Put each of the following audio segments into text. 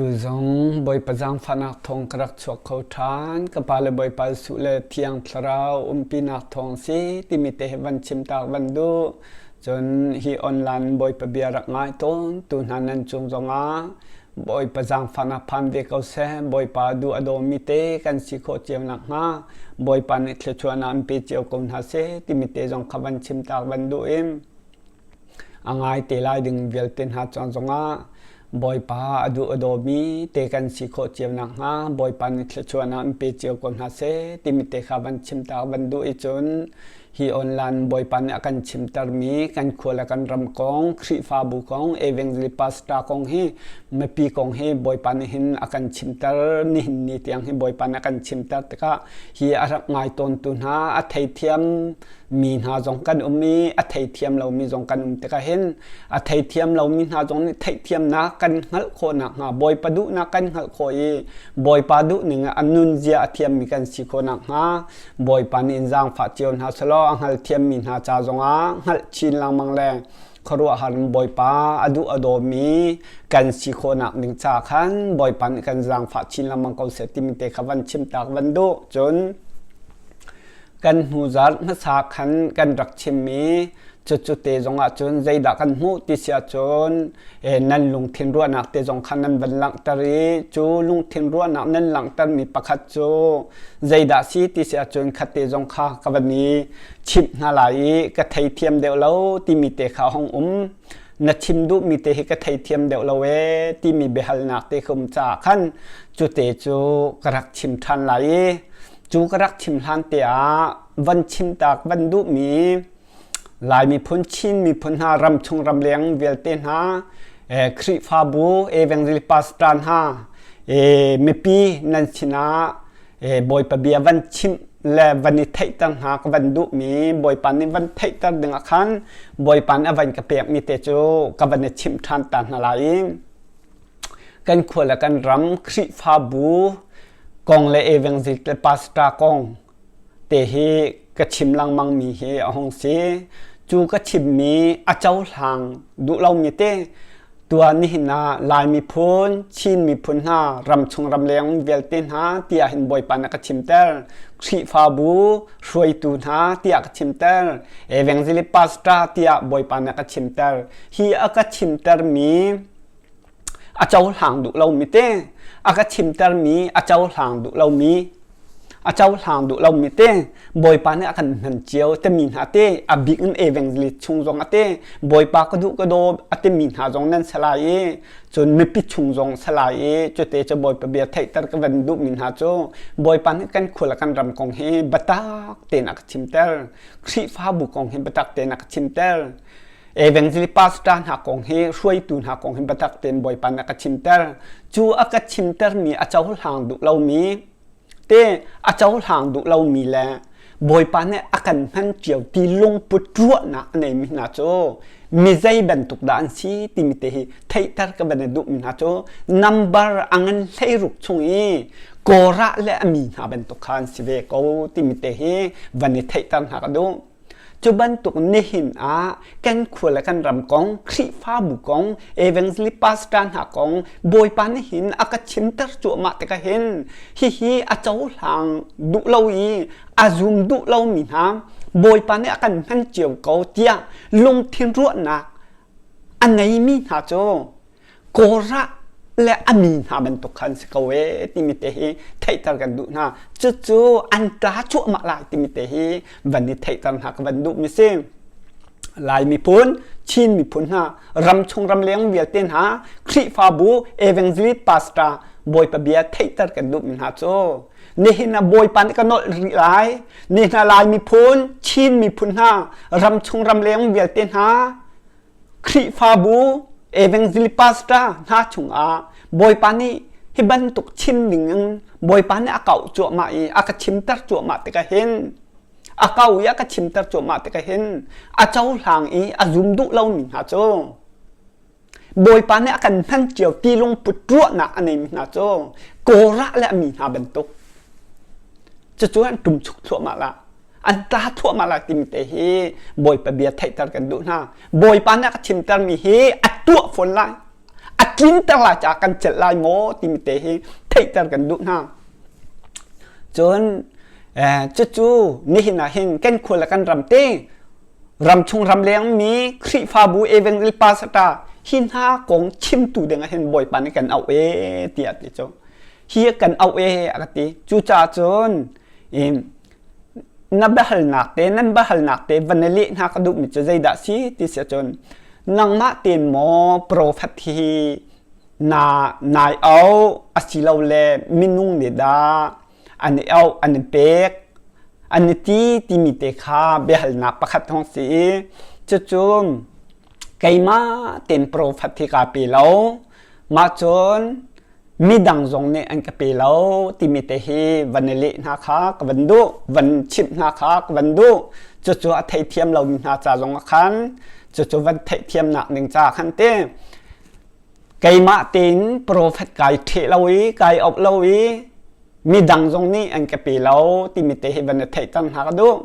Tu zong Bawipa zaangfahnak thawng ka rak chuak kho ṭhan. Ka pa le Bawipa Jesuh le Thiang Thlarau umpinak thawng si timi te hi van chim tak van duh. Cun hi online Bawipa bia rak ngai tawn tu hna nan cung zongah Bawipa zaangfahnak phan ve ko seh. Bawipa duh a dawmi te kan si khawh cio nakhnga Bawipa nih thluachuahnak an pe cio ko hna seh timi te zong kha van chim tak van duh in A ngai te lai ding vialte hna cang zongah Bawipa a duh a dawmi te kan si khawh cio nakhnga Bawipa nih thluachuahnak in pe cio ko hna seh timi te kha van chim ta van duh i cun hi online Bawipa nih a kan chimtermi kan khua le kan ram kong Khrihfabu kong Evangelist Pastor kong hi mipi kong hi Bawipa nih hin a kan chimter nihin ni tiang hi Bawipa nih a kan chimter tikah hi a rak ngai tawntu hna a theithiam mi hna zong kan um i a theithiam lomi zong kan um tikah hin a theithiam lomi hna zong nih theihthiamnak kan hngalh khawh nakhnga Bawipa duhnak kan hngalh khawh i Bawipa duhning ah a nunzia a thiammi kan si khawh nakhnga Bawipa nih in zaangfah cio hna selaw a hngalthiammi hna ca zongah hngalh chin lengmang le khuaruahhar in Bawipa a duh a dawmi kan si khawhnak ding ca khan Bawipa nih kan zaangfah chin lengmang ko seh timi te kha van chimtak van duh cun Kan hnuzarh hmasa khan kan rak chimmi cucu te zongah cun zeidah kan hmuh ti si ahcun nan lungthin ruahnak te zong kha nan van langhter i cu lungthin ruahnak nan langhtermi pakhat cu zeidah si ti si ahcun khatte zong kha ka van i chimh hna lai i ka theithiam deuh lo timi te kha hong um. Na chim duhmi te hi ka theithiam deuh lo ee timi biahalnak te ka um caah khan cu te cu ka rak chim ṭhan lai i Cu ka rak chim hlan te ah van chimtak van duhmi Lai miphun, Chin miphun hna, ramchung ramleng vialte hna, Khrihfabu, Evangelist pastor hna, mipi nan sinah Bawipa bia van chimh le van i theihter hna ka van duhmi Bawipa nih van theihter ding ah khan Bawipa nih a van ka pekmi te cu ka van i chimh ṭhan ta hna lai i kan khua le kan ram Khrihfabu kong le evangelist le pastor kong te hi ka chim lengmang mi hi a hung si. Cu ka chimmi a cohlang duh lomi te tuan nihin ah Lai miphun, Chin miphun hna, ramchung ramleng vialte hna tiah hin Bawipa nih a ka chimter. Khrihfabu hruaitu hna tiah ka chimter. Evangelist pastor tiah Bawipa nih a ka chimter. Hi a ka chimtermi a cohlang duh lomi te a ka chimtermi a cohlang duh lomi a cohlang duh lomi te Bawipa nih a kan hman cio timi hna te a bik in evangelist chung zong a te Bawipa ka duh ka daw a timi hna zong nan salai i cun mipi chung zong salai i cute cu Bawipa bia theihter ka van duhmi hna cu Bawipa nih kan khua le kan ram kong hi biatak tein a ka chimter Khrihfabu kong hi biatak tein a ka chimter Evangelist pastor hna kong hi hruaitu hna kong hi biatak tein Bawipa nih a ka chimter. Cu a ka chimtermi a cohlang duh lomi te a cohlang duh lomi le Bawipa nih a kan hman cio ti lungput ruahnak a neimi hna cu mi zei bantuk dah an si timi te hi theihter ka van i duhmi hna cu number a ngan 16 chung i Korah le a mi hna bantuk kha an si ve ko timi te hi van i theihter hna ka duh. Cu bantuk nihin ah kan khua le kan ram kong, Khrihfabu kong, evangelist pastor hna kong Bawipa nih hin a ka chimter cuahmah tikah hin hihi a cohlang duh lo i a zum duh lomi hna Bawipa nih a kan hman cio ko tiah lungthin ruahnak a ngeimi hna cu Korah le a mi hna bantuk khan si ko ee timi te hi theihter kan duh hna. Cucu an tla cuahmah lai timi te hi van i theihter hna ka van duhmi si. Lai miphun, Chin miphun hna, ramchung ramleng vialte hna, Khrihfabu, evangelist pastor, Bawipa bia theihter kan duhmi hna cu nihin ah Bawipa nih ka nolh rih lai. Ni hna Lai miphun, Chin miphun hna, ramchung ramleng vialte hna, Khrihfabu evangelist pastor hna chungah Bawipa nih hi bantuk chim dingin Bawipa nih a kauh cuahmah i a ka chimter cuahmah tikah hin a kau i a ka chimter cuahmah tikah hin a cohlang i a zum duh lomi hna cu Bawipa nih a kan hman cio ti lungput ruahnak a neimi hna cu Korah le a mi hna bantuk cucu an ṭumchuk thluahmah la an tla thluahmah lai timi te hi Bawipa bia theihter kan duh hna. Bawipa nih a ka chimtermi hi a tuah fawn lai. A tlinter lai caah kan celh lai maw timi te hi theihter kan duh hna. Cun cucu nihin ah hin kan khua le kan ram te ramchung ramleng mi Khrihfabu Evangel Pastor hi hna kong chimtu ding ah hin Bawipa nih kan auh e tiah ti cu hi kan auh e a ka ti. Cucaah cun na biahalnak te nan biahalnak te van i leh hna ka duhmi cu zeidah si ti si ahcun nangmah tein maw profet hi na nai auh asilole minung nih dah an i auh an i pek an i ti timi te kha biahalnak pakhat hong si i cucu keimah tein profet hi kaa pe lo mah cun midang zong nih an ka pe lo timi te hi van i leh hna kha ka van duh van chimh hna kha ka van duh cucu a theithiam lomi hna ca zong ah khan cucu van theihthiamnak ding ca khan te keimah tein profet kai ṭheh lo i kai op lo i midang zong nih an ka pe lo timi te hi van i theihter hna ka duh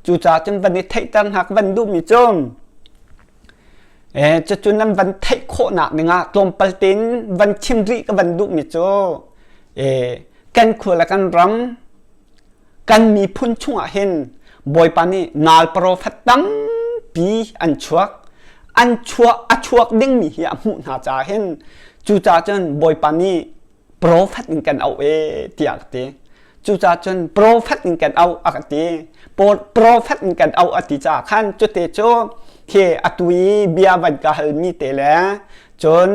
cucaah cun van i theihter hna ka van duhmi cu Cucu nan van theih khawhnak dingah tlawmpal tein van chim rih ka van duhmi cu kan khua le kan ram kan miphun chungah hin Bawipa nih nal profet tampi an chuak an chuak a chuak dingmi hi a hmuh hna caah hin cucaah cun Bawipa nih profet in kan auh e tiah ka ti. Cucaah cun profet in kan auh a ka ti. Profet in kan auh a ti caah khan cute cu khi atu i bia van ka halmi te le cun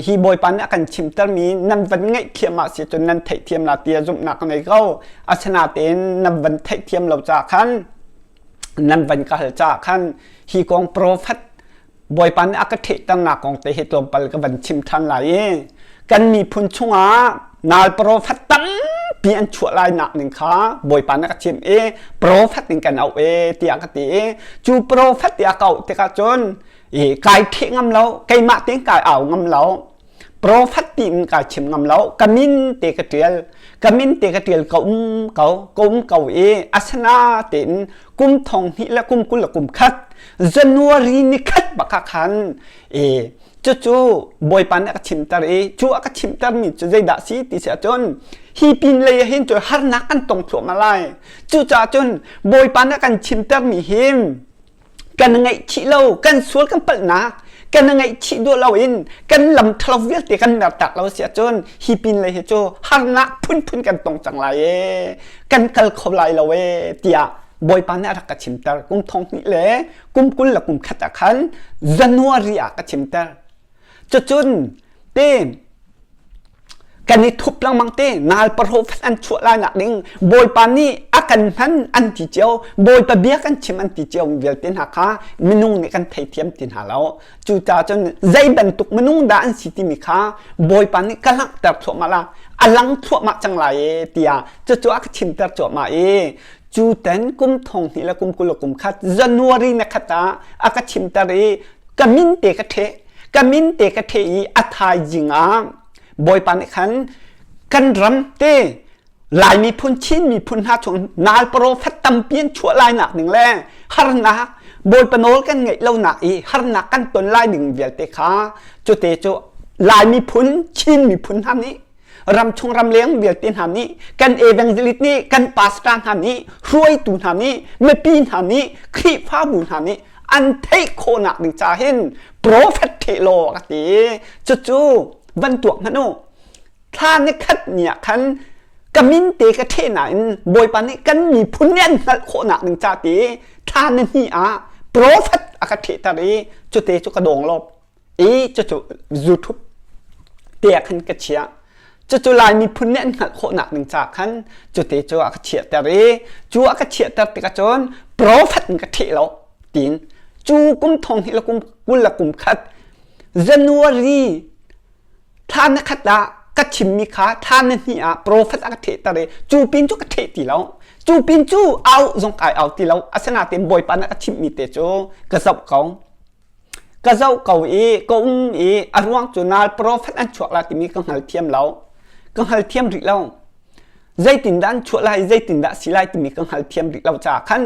hi Bawipa nih a kan chimtermi nan van ngaihthiam ah si cun nan theihthiam la ti zumhnak ka ngei ko. Asinain nan van theihthiam lo caah khan nan van ka hal caah khan hi kong profet Bawipa nih a ka ṭhehternak kong te hi tlawmpal ka van chim ṭhan lai i kan miphun chungah nal profet tampi an chuah lai nak ning kha Bawipa nih a ka chimh i profet in kan auh e tiah ka ti i cu profet tiah ka auh tikah cun i kai ṭheh ngam lo keimah tein kai au ngam lo Profet tiin kai chim ngam lo. Ka min te ka ṭial. Ka min te ka ṭial ka um ko, ka um ko i asana tein kum thong hnih le kum 20 le kum khat January ni khat bak ah khan i cucu Bawipa nih a ka chimter i cu a ka chimter mi cu zeidah si ti si ahcun hi pin lei ah hin cu harnak kan tong thluahmah lai. Cucaah cun Bawipa nih a kan chimter mi hi kan ngaihchih lo kan sual kan palhnak kan ngaihchih duh lo in kan lam ṭhalo vialte kan mertak lo si ahcun hi pin lei hi cu harnak phunphun kan tong cang lai e kan kal kho lai lo e tiah Bawipa nih a rak ka chimter kum thong hnih le kum 20 le kum khat ah khan January ah ka chimter cucun te Kan i thup lengmang te nal parhofet an chuah lai nak ding Bawipa nih a kan hman an ti cio Bawipa bia kan chim an ti cio vialte hna kha minung nih kan theithiam ti hna lo cucaah cun zei bantuk minung dah an si timi kha Bawipa nih ka langhter thluahmah la a lang thluahmah cang lai e tiah cucu a ka chimter cuahmah i cu ten kum thong hnih le kum 20 le kum khat January na khat ah a ka chimter i ka min te ka ṭheh ka min te ka ṭheh i a thaizing ah Bawipa nih khan kan ram te Lai miphun Chin miphun hna chung nal profet tampi an chuah lai nak ding le harnak Bawipa nawl kan ngeih lo nak i harnak kan ton lai ding vialte kha cute cu Lai miphun Chin miphun hna nih ramchung ramleng vialte hna nih kan evangelist nih kan pastor hna nih hruaitu hna nih mipi hna nih Khrihfabu hna nih an theih khawhnak ding ca hin prophet theh law ka ti cucu van tuak hmanh u thla ni khat ni ah khan ka min te ka ṭheh nain Bawipa nih kan miphun nih an hngalh khawhnak ding ca ti thla ni hnih ah prophet a ka ṭhehter i cute cu ka dawng lawp i cucu YouTube te ah khan ka chiah cucu Lai miphun nih an hngalh khawhnak ding ca khan cute cu a ka chiahter i cu a ka chiahter tikah cun prophet in ka ṭheh lo tiin cu kum thong hnih le kum 20 le kum khat January thla na khat ah ka chimmi kha thla na hnih ah prophet a ka ṭhehter i cu pin cu ka ṭheh ti lo cu pin cu au zong kai au ti lo asinain Bawipa nih a ka chimhmi te cu ka zoh ko ka zoh ko i ka um i a ruang cu nal prophet an chuak lai timi ka hngalthiam lo ka hngalthiam rih lo zeitindah an chuah lai zeitindah si lai timi ka hngalthiam rih lo caah khan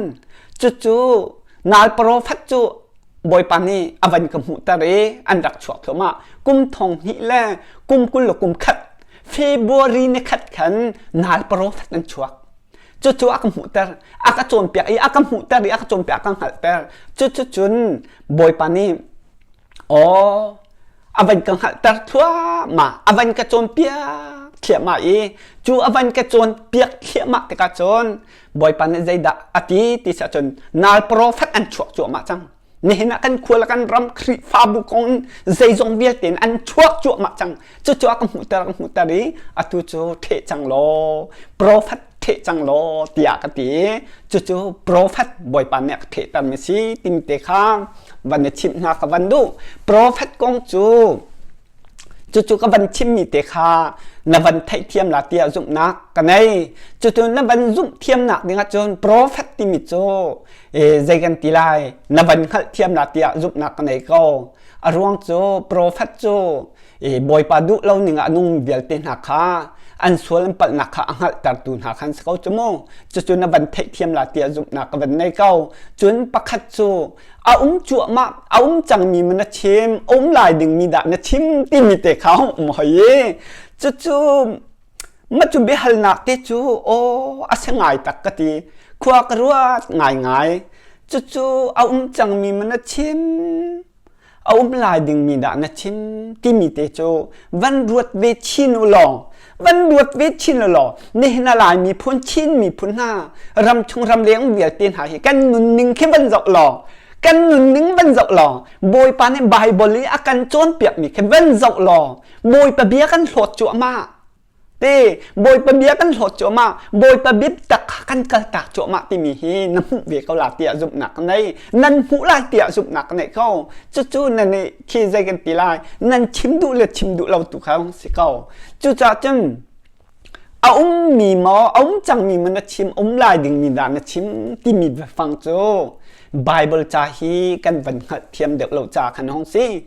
cucu nal prophet cu. Bawipa nih a van ka hmuhter i an rak chuak thluahmah. Kum thong hnih le kum 20 le kum khat February ni khat khan nal profet an chuak. Cucu a ka hmuhter, a ka cawnpiak i a ka hmuhter i a ka cawnpiak a ka hngalhter. Cucu cun Bawipa nih aw a van ka hngalhter thluahmah, a van ka cawnpiak thliahmah i cu a van ka cawnpiak thliahmah tikah cun Bawipa nih zeidah a ti ti si ahcun nal profet an chuak cuahmah cang. Nihin ah kan khua le kan ram Khrihfabu kong in zeizong vialte in an chuak cuahmah cang. Cucu a ka hmuhter ka hmuhter i atu cu ṭheh cang law profet ṭheh cang law tiah ka ti i cucu profet Bawipa nih a ka ṭhehtermi si timi te kha van i chimh hna ka van duh. Profet kong cu Cucu ka van chimmi te kha na van theihthiam la tiah zumhnak ka nei. Cucu na van zumh thiamnak dingah cun profet timi cu e, zei kan ti lai na van hngalhthiam la tiah zumhnak ka nei ko. A ruang cu profet cu e, Bawipa duh lo ning ah nung vialte hna kha an sual an palhnak kha a hngalhtertu hna khan si ko cu mu. Cucu na van theihthiam la tiah zumhnak ka van nei ko. Cun pakhat cu a um cuahmah a um cangmi ma na chim a um lai dingmi dah na chim timi te kha hong um hoi i cucu ma cu biahalnak te cu aw a si ngai tak ka ti khua ka ruat ngaingai cucu a um cangmi ma na chim a um lai dingmi dah na chim timi te cu van ruat ve chin u law van ruat ve chin u law nihin a Lai miphun Chin miphun hna ramchung ramleng vialte hna hi kan nunning khi van zoh law kan nunning van zoh law Bawipa nih Bible i a kan cawnpiakmi khi van zoh law Bawipa bia kan hlawt cuahmah Te Bawipa bia kan hlawt cuahmah, Bawipa biatak kha kan kaltak cuahmah timi hi na hmuh ve ko la tiah zumhnak ka nei. Nan hmuh lai tiah zumhnak ka neih ko. Cucu nan i khi zei kan ti lai, nan chim duh le chim duh lo tu kha si ko. Cucaah cun a ummi maw, a um cangmi maw na chim, um lai dingmi dah na chim timi biafang cu Bible ca hi kan van hngalhthiam deuh lo ca khan hong si.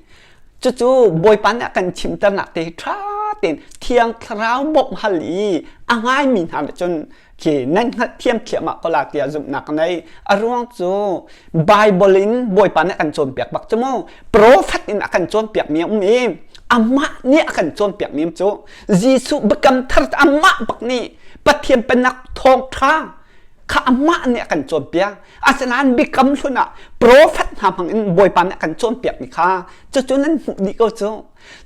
Cucu Bawipa nih a kan chimternak te hi ṭha tein Thiang Thlarau bawmh hal i a ngaimi hna nih cun khi nan hngalhthiam thliahmah ko la tiah zumhnak ka nei. A ruang cu Bible in Bawipa nih a kan cawnpiak bak cu mu. Profet in a kan cawnpiakmi a um i amah nih a kan cawnpiakmi cu Jesuh biakam thar amah bak nih Pathian pennak thawngṭha kha amah nih a kan cawnpiak. Asinain biakam hlun ah profet hna hmang in Bawipa nih a kan cawnpiakmi kha cucu nan hmuh dih ko cu.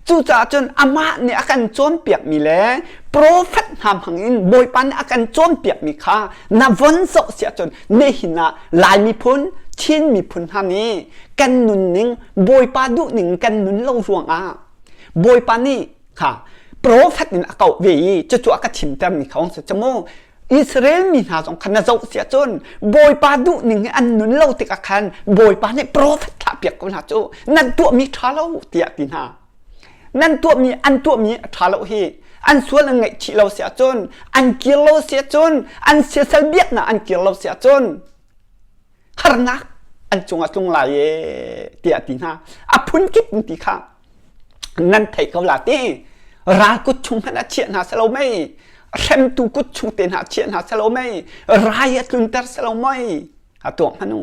Cucaah cun amah nih a kan cawnpiakmi le profet hna hmang in Bawipa nih a kan cawnpiakmi kha na von zoh si ahcun nihin ah Lai miphun, Chin miphun hna nih kan nunning Bawipa duhning kan nun lo ruangah Bawipa nih kha profet in a koh ve i cucu a ka chimtermi kha si cu mu Israel mi hna zong kha na zoh si ahcun Bawipa duhning hi an nun lo tikah khan Bawipa nih profet thlahpiak ko hna cu nan tuahmi ṭha lo tiah ti hna nan tuahmi an tuahmi a ṭha lo hi an sual an ngaihchih lo si ahcun an kir lo si ahcun an siasal biaknak an kir lo si ahcun harnak an cungah tlung lai e tiah ti hna a phunkip in ti kha nan theih ko la ti ral kut chung hmanh ah chiah hna selo mei hremtu kut chung te hna chiah hna selo mei rai a tlunter selo mei a tuak hmanh u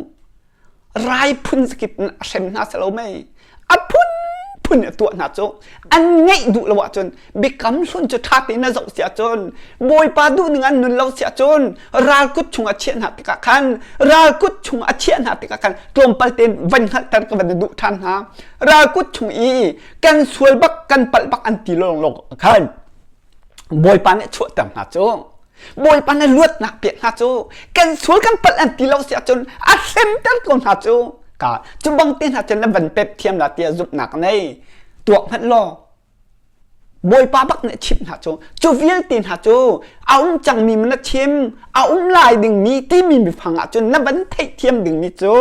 rai phun zakip in a hrem hna selo mei a phun phun a tuah hna cu an ngeih duh lo ahcun biakam hlun cu ṭha tein na zoh si ahcun Bawipa duh ning an nun lo si ahcun ral kut chung a chiah hna tikah khan ral kut chung a chiah hna tikah khan tlawmpal tein van hngalhter ka van duh ṭhan hna ral kut chung i kan sual bak kan palh bak an ti lawng lawng khan Bawipa nih chuahter hna cu Bawipa nih luatnak pek hna cu kan sual kan palh an ti lo si ahcun a hremter ko hna cu ka cu bang te hna cun na van pep thiam la tiah zumhnak nei tuak hmanh law Bawipa bak nih chimh hna cu cu vialte hna cu a um cangmi na chim a um lai dingmi timi biafang ah cun na van theihthiam dingmi cu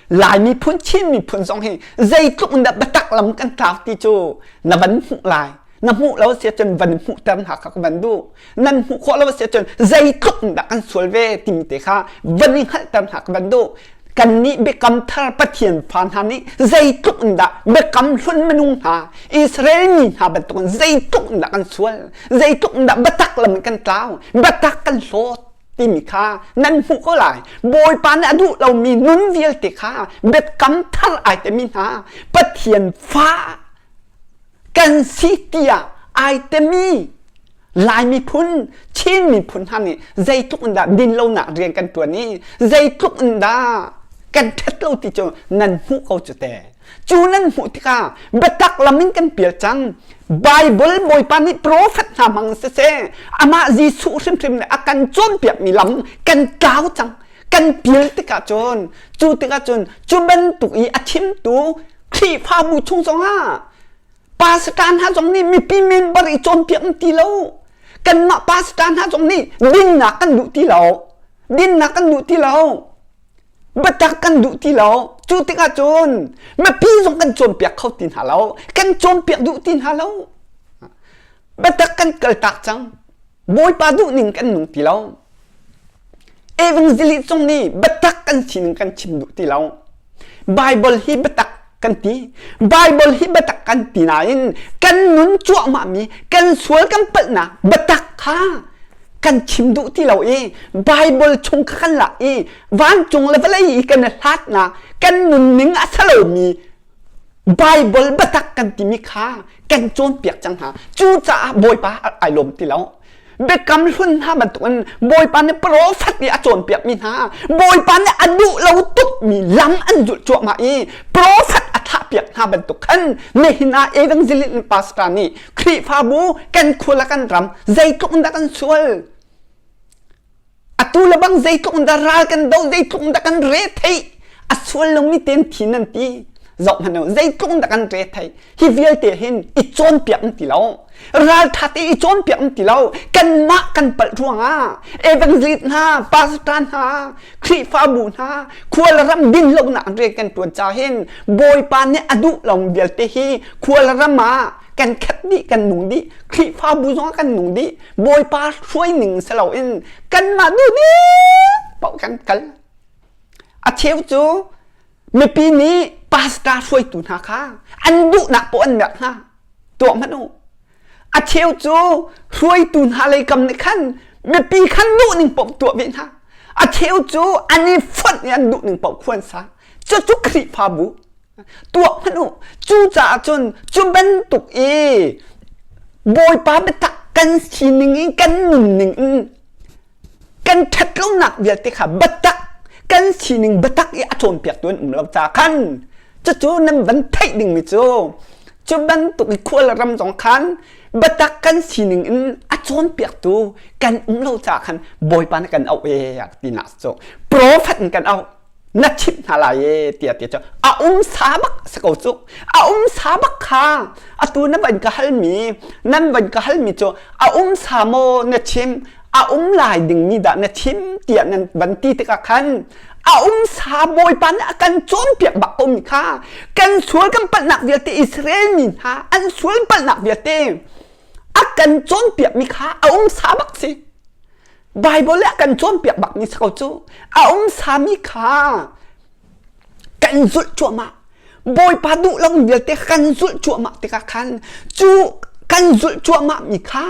Lai miphun Chin miphun zong hi zeitluk in dah biatak lam kan tlau ti cu na van hmuh lai. Na hmuh lo si ahcun van hmuhter hna kha ka van duh. Nan hmuh khawh lo si ahcun zeitluk in dah kan sual ve timi te kha van i hngalhter hna ka van duh. Kannih biakam thar Pathian fa hna nih zeitluk in dah biakam hlun minung hna Israel mi hna bantukin zeitluk in dah kan sual, zeitluk in dah biatak lam in kan tlau, biatak kan hlawt. timi kha nan hmuh ko lai. Bawipa nih a duh lomi nun vialte kha biakam thar ai temi hna Pathian fa kan si tiah ai temi Lai miphun, Chin miphun hna nih zeitluk in dah dinlonak rian kan ṭuan i zeitluk in dah kan ṭhat lo ti cu nan hmuh ko cu te. Cu nan hmuh tikah biatak lam in kan pial cang. Bible Bawipa nih profet hna hmang siseh, amah Jesuh hrimhrim nih a kan cawnpiakmi lam kan tlau cang. Kan pial tikah cun, cu tikah cun cu bantuk i a chimtu Khrihfabu chung zongah pastor hna zong nih mipi member i cawnpiak an ti lo. Kanmah pastor hna zong nih dinnak kan duh ti lo. Dinnak kan duh ti lo. Biatak kan duh ti lo. Cu tikah cun mipi zong kan cawnpiak kho ti hna lo. Kan cawnpiak duh ti hna lo. Biatak kan kaltak cang. Bawipa duhning kan nung ti lo. Evangelist zong nih biatak kan sining kan chim duh ti lo. Bible hi biatak kan ti. Bible hi biatak kan ti nain kan nun cuahmahmi kan sual kan palhnak biatak kha kan chim duh ti lo i Bible chung kha kan lak i vancung le vawlei i kan i hlatnak kan nunning a si lomi Bible biatak kan timi kha kan cawnpiak cang hna. Cucaah Bawipa ai lawm ti lo. Biakam hlun hna bantukin Bawipa nih profet nih a cawnpiakmi hna, Bawipa nih a duh lo tukmi lam an zulh cuahmah i profet a thahpiak hna bantuk khan nihin ah evangelist pastor nih Khrihfabu kan khua le kan ram zeitluk in dah kan sual Atu le bang zeitluk in dah ral kan do, zeitluk in dah kan re theih. A sual lomi ten thi nan ti. Zoh hmanh u, zeitluk in dah kan re theih. Hi vialte hin i cawnpiak an ti lo. Ralṭha te i cawnpiak an ti lo. Kanmah kan palh ruangah evangelist hna, pastor hna, Khrihfabu hna, khual ram din lonak rian kan ṭuan ca hin Bawipa nih a duh lo vialte hi khual ram ah kan khat dih, kan nung dih. Khrihfabu zong ah kan nung dih. Bawipa hruaining si loin kanmah duh ding paoh kan kal. A cheu cu mipi nih pastor hruaitu hna kha an duhnak paoh an merh hna. Tuah hmanh u. A cheu cu hruaitu hna lei kam nih khan mipi khan duh ning paoh tuah ve hna. A cheu cu an i fonh i an duh ning paoh khuan sa. Cucu Khrihfabu tuah hmanh u cucaah cun cu bantuk i Bawipa biatak kan sining in kan nunning in kan ṭhatlonak vialte kha biatak kan sining biatak i a cawnpiaktu an um lo ca khan cucu nan van theih dingmi cu cu bantuk i khual ram zong khan biatak kan sining in a cawnpiaktu kan um lo ca khan Bawipa nih kan auh e tinak cu profet in kan auh na chimh hna lai e tiah ti cu a um sa bak si ko cu a um sa bak kha atu na van ka halmi nan van ka halmi cu a um sa maw na chim a um lai dingmi dah na chim tiah nan van ti tikah khan a um sa bawipa nih a kan cawnpiak bak komi kha kan sual kan palhnak vialte Israel mi hna an sual palhnak vialte a kan cawnpiakmi kha a um sa bak si Bible a kan cawnpiak bakmi si ko cu. A um sami kha kan zulh cuahmah. Bawipa duh lo vialte kan zulh cuahmah tikah khan cu kan zulh cuahmah mi kha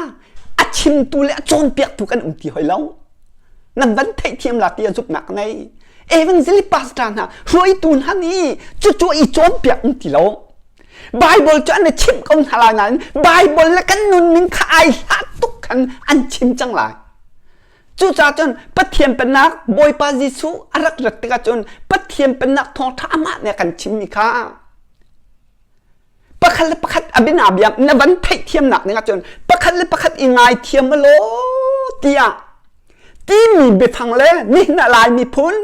a chimtu le a cawnpiaktu kan um ti hoi lo. Nan van theihthiam la ti a zumhnak nei. Evangelist pastor hna hruaitu hna nih cucu i cawnpiak um ti lo. Bible cu an i chimh ko hna lai nain Bible le kan nunning kha ai hlat tuk khan an chim cang lai. Cucaah cun Pathian Pennak Bawipa Jesuh a rak rat tikah cun Pathian Pennak thawngṭha amah nih a kan chimmi kha pakhat le pakhat a bianabia na van theihthiamnak dingah cun pakhat le pakhat i ngaithiam law tiah timi biafang le nihin ah Lai miphun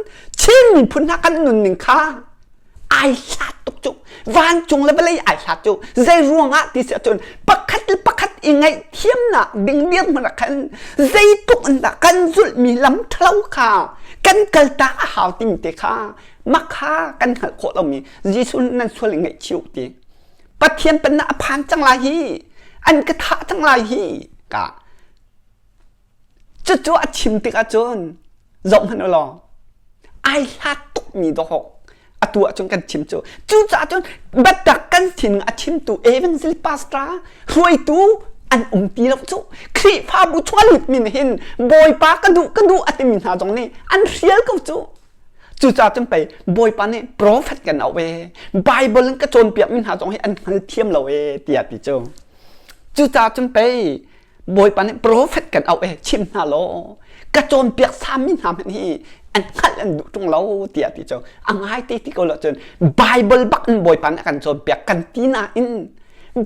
Chin miphun hna kan nunning kha ai hlat tuk cu vancung le vawlei ai hlat cu zei ruangah ti si ahcun pakhat le pakhat i ngaihthiamnak ding dirhmun ah khan zeitluk in dah kan zulhmi lam ṭhalo kha kan kaltak a hau timi te kha mah kha kan hngalh khawh lomi Jesuh nan sual i ngaihchih u ti Pathian pennak a phan cang lai hi an ka thah cang lai hi ka Cucu a chim tikah cun zoh hmanh u law ai hlat tukmi dawhawk atu ahcun kan chim cu. Cucaah cun biatak kan sining a chimtu evangelist pastor hruaitu An um ti lo cu. Khrihfabu chung a lutmi nih hin Bawipa ka duh ka duh a timi hna zong nih an hrial ko cu. Cucaah cun pei Bawipa nih profet kan auh ee, Bible in ka cawnpiakmi hna zong hi an hngal thiam lo ee tiah ti cu. Cucaah cun pei Bawipa nih profet kan auh ee chim hna law ka cawnpiak sami hna hmanh hi an hngalh an duh ṭung lo tiah ti cu. A ngai te ti ko lo cun Bible bak in Bawipa nih a kan cawnpiak kan ti nain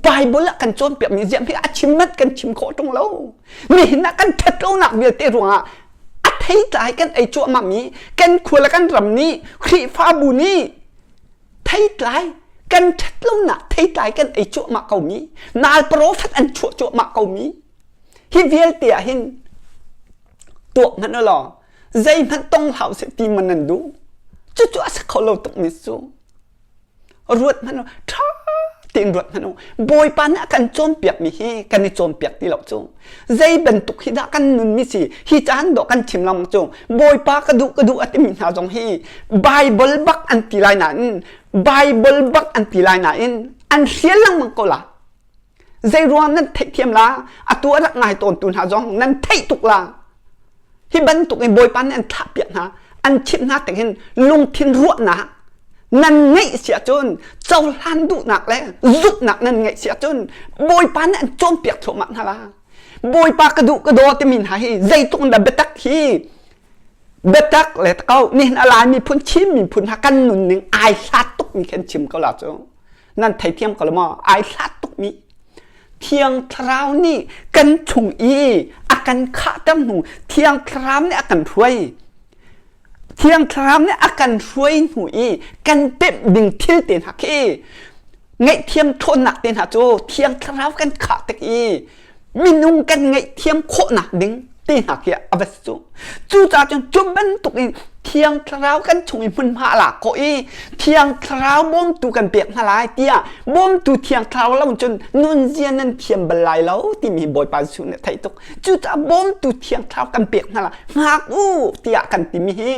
Bible ah kan cawnpiakmi ziam hi a chim manh kan chim khawh ṭung lo. Nihin ah kan ṭhat lonak vialte ruangah a theitlai kan ei cuahmahmi kan khua le kan ram nih Khrihfabu nih theitlai kan ṭhatlonak theitlai kan ei cuahmah komi nal profet an chuah cuahmah komi hi vialte ah hin tuak hmanh u law zeihmanh tong hlah usih ti man nan duh cucu a si kho lo tukmi cu Ruat hmanh u, ṭha tein ruat hmanh u. Bawipa nih a kan cawnpiakmi hi kan i cawnpiak ti lo cu. Zei bantuk hi dah kan nunmi si hi caan dawh kan chim lengmang cu. Bawipa ka duh ka duh a timi hna zong hi Bible bak an ti lai nain Bible bak an ti lai nain an hrial lengmang ko la. Zei ruang nan theihthiam la? Atu a rak ngai tawntu hna zong nan theih tuk la. Hi bantuk in Bawipa nih an thlahpiak hna, an chimh hna tik hin lungthin ruahnak nan ngeih si ahcun cohlan duhnak le zumhnak nan ngeih si ahcun Bawipa nih an cawnpiak thluahmah hna la. Bawipa ka duh ka daw timi hna hi zeitluk in dah biatak hi biatak le ko nihin a Lai miphun Chin miphun hna kan nunning ai hlat tukmi khan chim ko la cu. Nan theithiam ko lo maw? Ai hlat tukmi. Thiang Thlarau nih kan chung i a kan khahter hnu Thiang Thlarau nih a kan hruai. Thiang Thlarau nih a kan hruai hnu i kan pemh ding thil te hna khi ngaihthiam ṭhawnnak te hna cu Thiang Thlarau kan khah tik i minung kan ngaihthiam khawhnak ding te hna khi a va si cu. Cucaah cun cu bantuk in Thiang Thlarau kan chung i hmunhma a lak khawh i Thiang Thlarau bawmtu kan pek hna lai tiah bawmtu Thiang Thlarau lo cun nunzia nan thiam bal lai lo timi Bawipa Jesuh nih a theih tuk. Cucaah bawmtu Thiang Thlarau kan pek hna lai hngak u tiah kan timi hi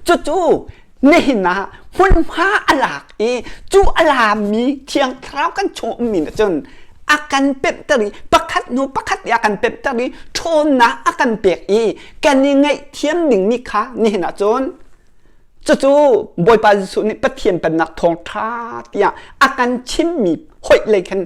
Cucu nihin ah hmunhma a lak i cu a lammi Thiang Thlarau kan chung ummi nih cun a kan pemhter i pakhat hnu pakhat i a kan pemhter i ṭhawnnak a kan pek i kan i ngaihthiam dingmi kha nihin ah cun cucu Bawipa Jesuh nih Pathian Pennak thawngṭha tiah a kan chimmi hoih lei khan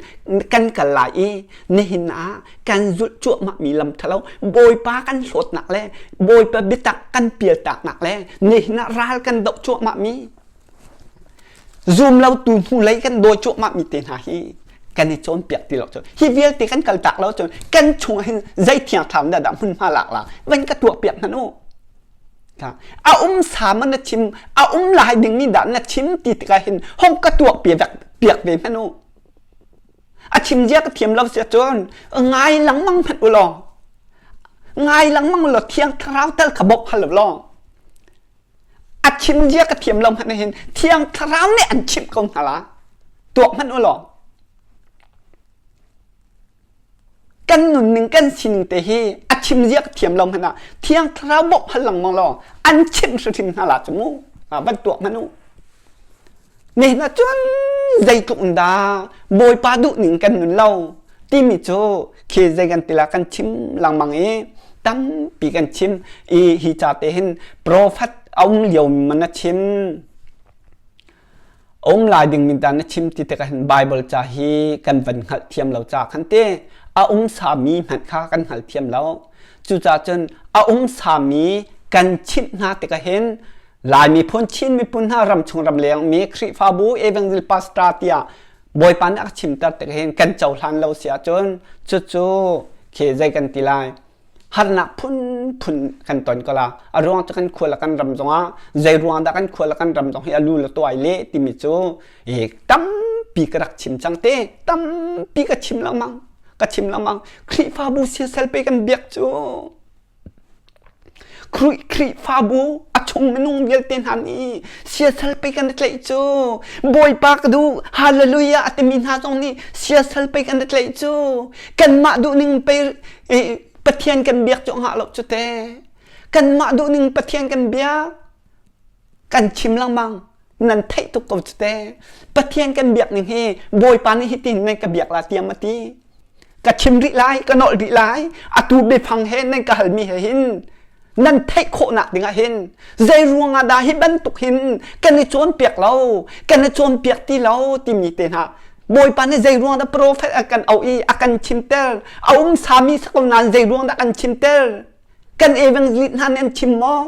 kan kal lai i nihin ah kan zulh cuahmahmi lam ṭhalo Bawipa kan hlawtnak le Bawipa biatak kan pialtaknak le nihin ah ral kan doh cuahmahmi zum lotu hnulei kan dawi cuahmahmi te hna hi kan i cawnpiak ti lo cu hi vialte kan kaltak lo cun kan chung hin zei thiang thlam dah dah hmunhma lak la van ka tuah piak hmanh u a um sa ma na chim a um lai dingmi dah na chim ti tikah hin hong ka tuah piak piak ve hmanh u A chim zia ka thiam lo si ahcun ngai lengmang hmanh u law ngai lengmang u law Thiang Thlarau tal kha bawmh hal u law a chim zia ka thiam lo hmanh hin Thiang Thlarau nih an chimh ko hna la tuak hmanh u law kan nunning kan sining te hi a chim zia ka thiam lo hmanh ah Thiang Thlarau bawmh hal lengmang law an chimh hrimhrim hna la cu mu van tuak hmanh u Nihin ah cun zeitluk in dah Bawipa duhning kan nun lo timi cu khi zei kan ti la kan chim lengmang i tampi kan chim i hi ca te hin prophet a um lio mi man na chim a um lai ding mi dah na chim ti tikah hin Bible ca hi kan van hngalh thiam lo ca khan ti a um sami hmanh kha kan hngal thiam lo cucaah cun a um sami kan chimh hna tikah hin Lai miphun Chin miphun hna ramchung ramleng mi Khrihfabu Evangel Pastor tiah Bawipa nih a ka chimter tik hin kan cohlan lo si ahcun cucu khi zei kan ti lai harnak phunphun kan ton ko la a ruang cu kan khua le kan ram zongah zei ruang dah kan khua le kan ram zong hi a lu le tuai le timi cu e tampi ka rak chim cang te tampi ka chim lengmang ka chim lengmang Khrihfabu siasal pe kan biak cu Khrihfabu a chung minung vialte hna nih siasal pei kan i tlaih cu Bawipa ka duh hallelujah a timi hna zong nih siasal pei kan i tlaih cu kanmah duhning pei Pathian kan biak cu ngah lo cu te kanmah duhning Pathian kan biak kan chim lengmang nan theih tuk ko cu te Pathian kan biak ning hi Bawipa nih hitin nan ka biak la tiam a ti. Ka chim rih lai, ka nolh rih lai. Atu biafang he nan ka halmi he hin nan theih khawhnak dingah hin zei ruangah dah hi bantuk hin kan i cawnpiak lo, kan i cawnpiak ti lo timi te hna Bawipa nih zei ruang dah profet a kan auh i a kan chimter a um sami sako nain zei ruang dah kan chimter kan evangelist hna nih an chim maw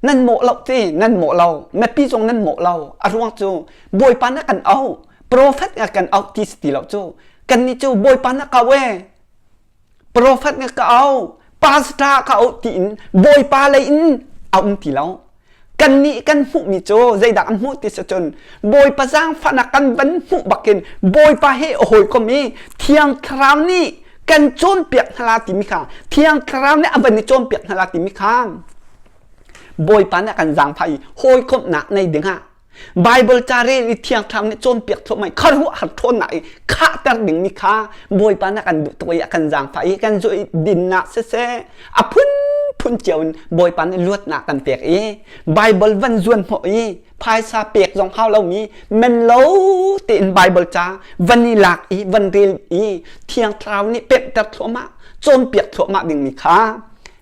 Nan mawh lo ti, nan mawh lo. Mipi zong nan mawh lo. A ruang cu Bawipa na kan auh, profet na kan auh ti si ti lo cu. Kannih cu Bawipa na kau e. Profet na ka auh, pastor ka auh tiin Bawipa lei in a um ti lo. Kannih kan hmuhmi cu zeidah an hmuh ti si cun Bawipa zaangfahnak kan van hmuh bakin Bawipa he a hawikom i Thiang Thlarau nih kan cawnpiak hna la timi kha Thiang Thlarau nih a van i cawnpiak hna la timi kha Bawipa nih a kan zaangfah i hawikomhnak nei dingah Bible ca rel i Thiang Thlarau nih cawnpiak thluahmah i khuaruahhar ṭhawnnak i khahter dingmi kha Bawipa nih a kan duh tuk i a kan zaangfah i kan zuh i dinnak siseh a phunphun cio in Bawipa nih luatnak kan pek i Bible van zuan hnawh i phaisa pek zong hau lomi men lo tein Bible ca van i lak i van rel i Thiang Thlarau nih pemhter thluahmah cawnpiak thluahmah dingmi kha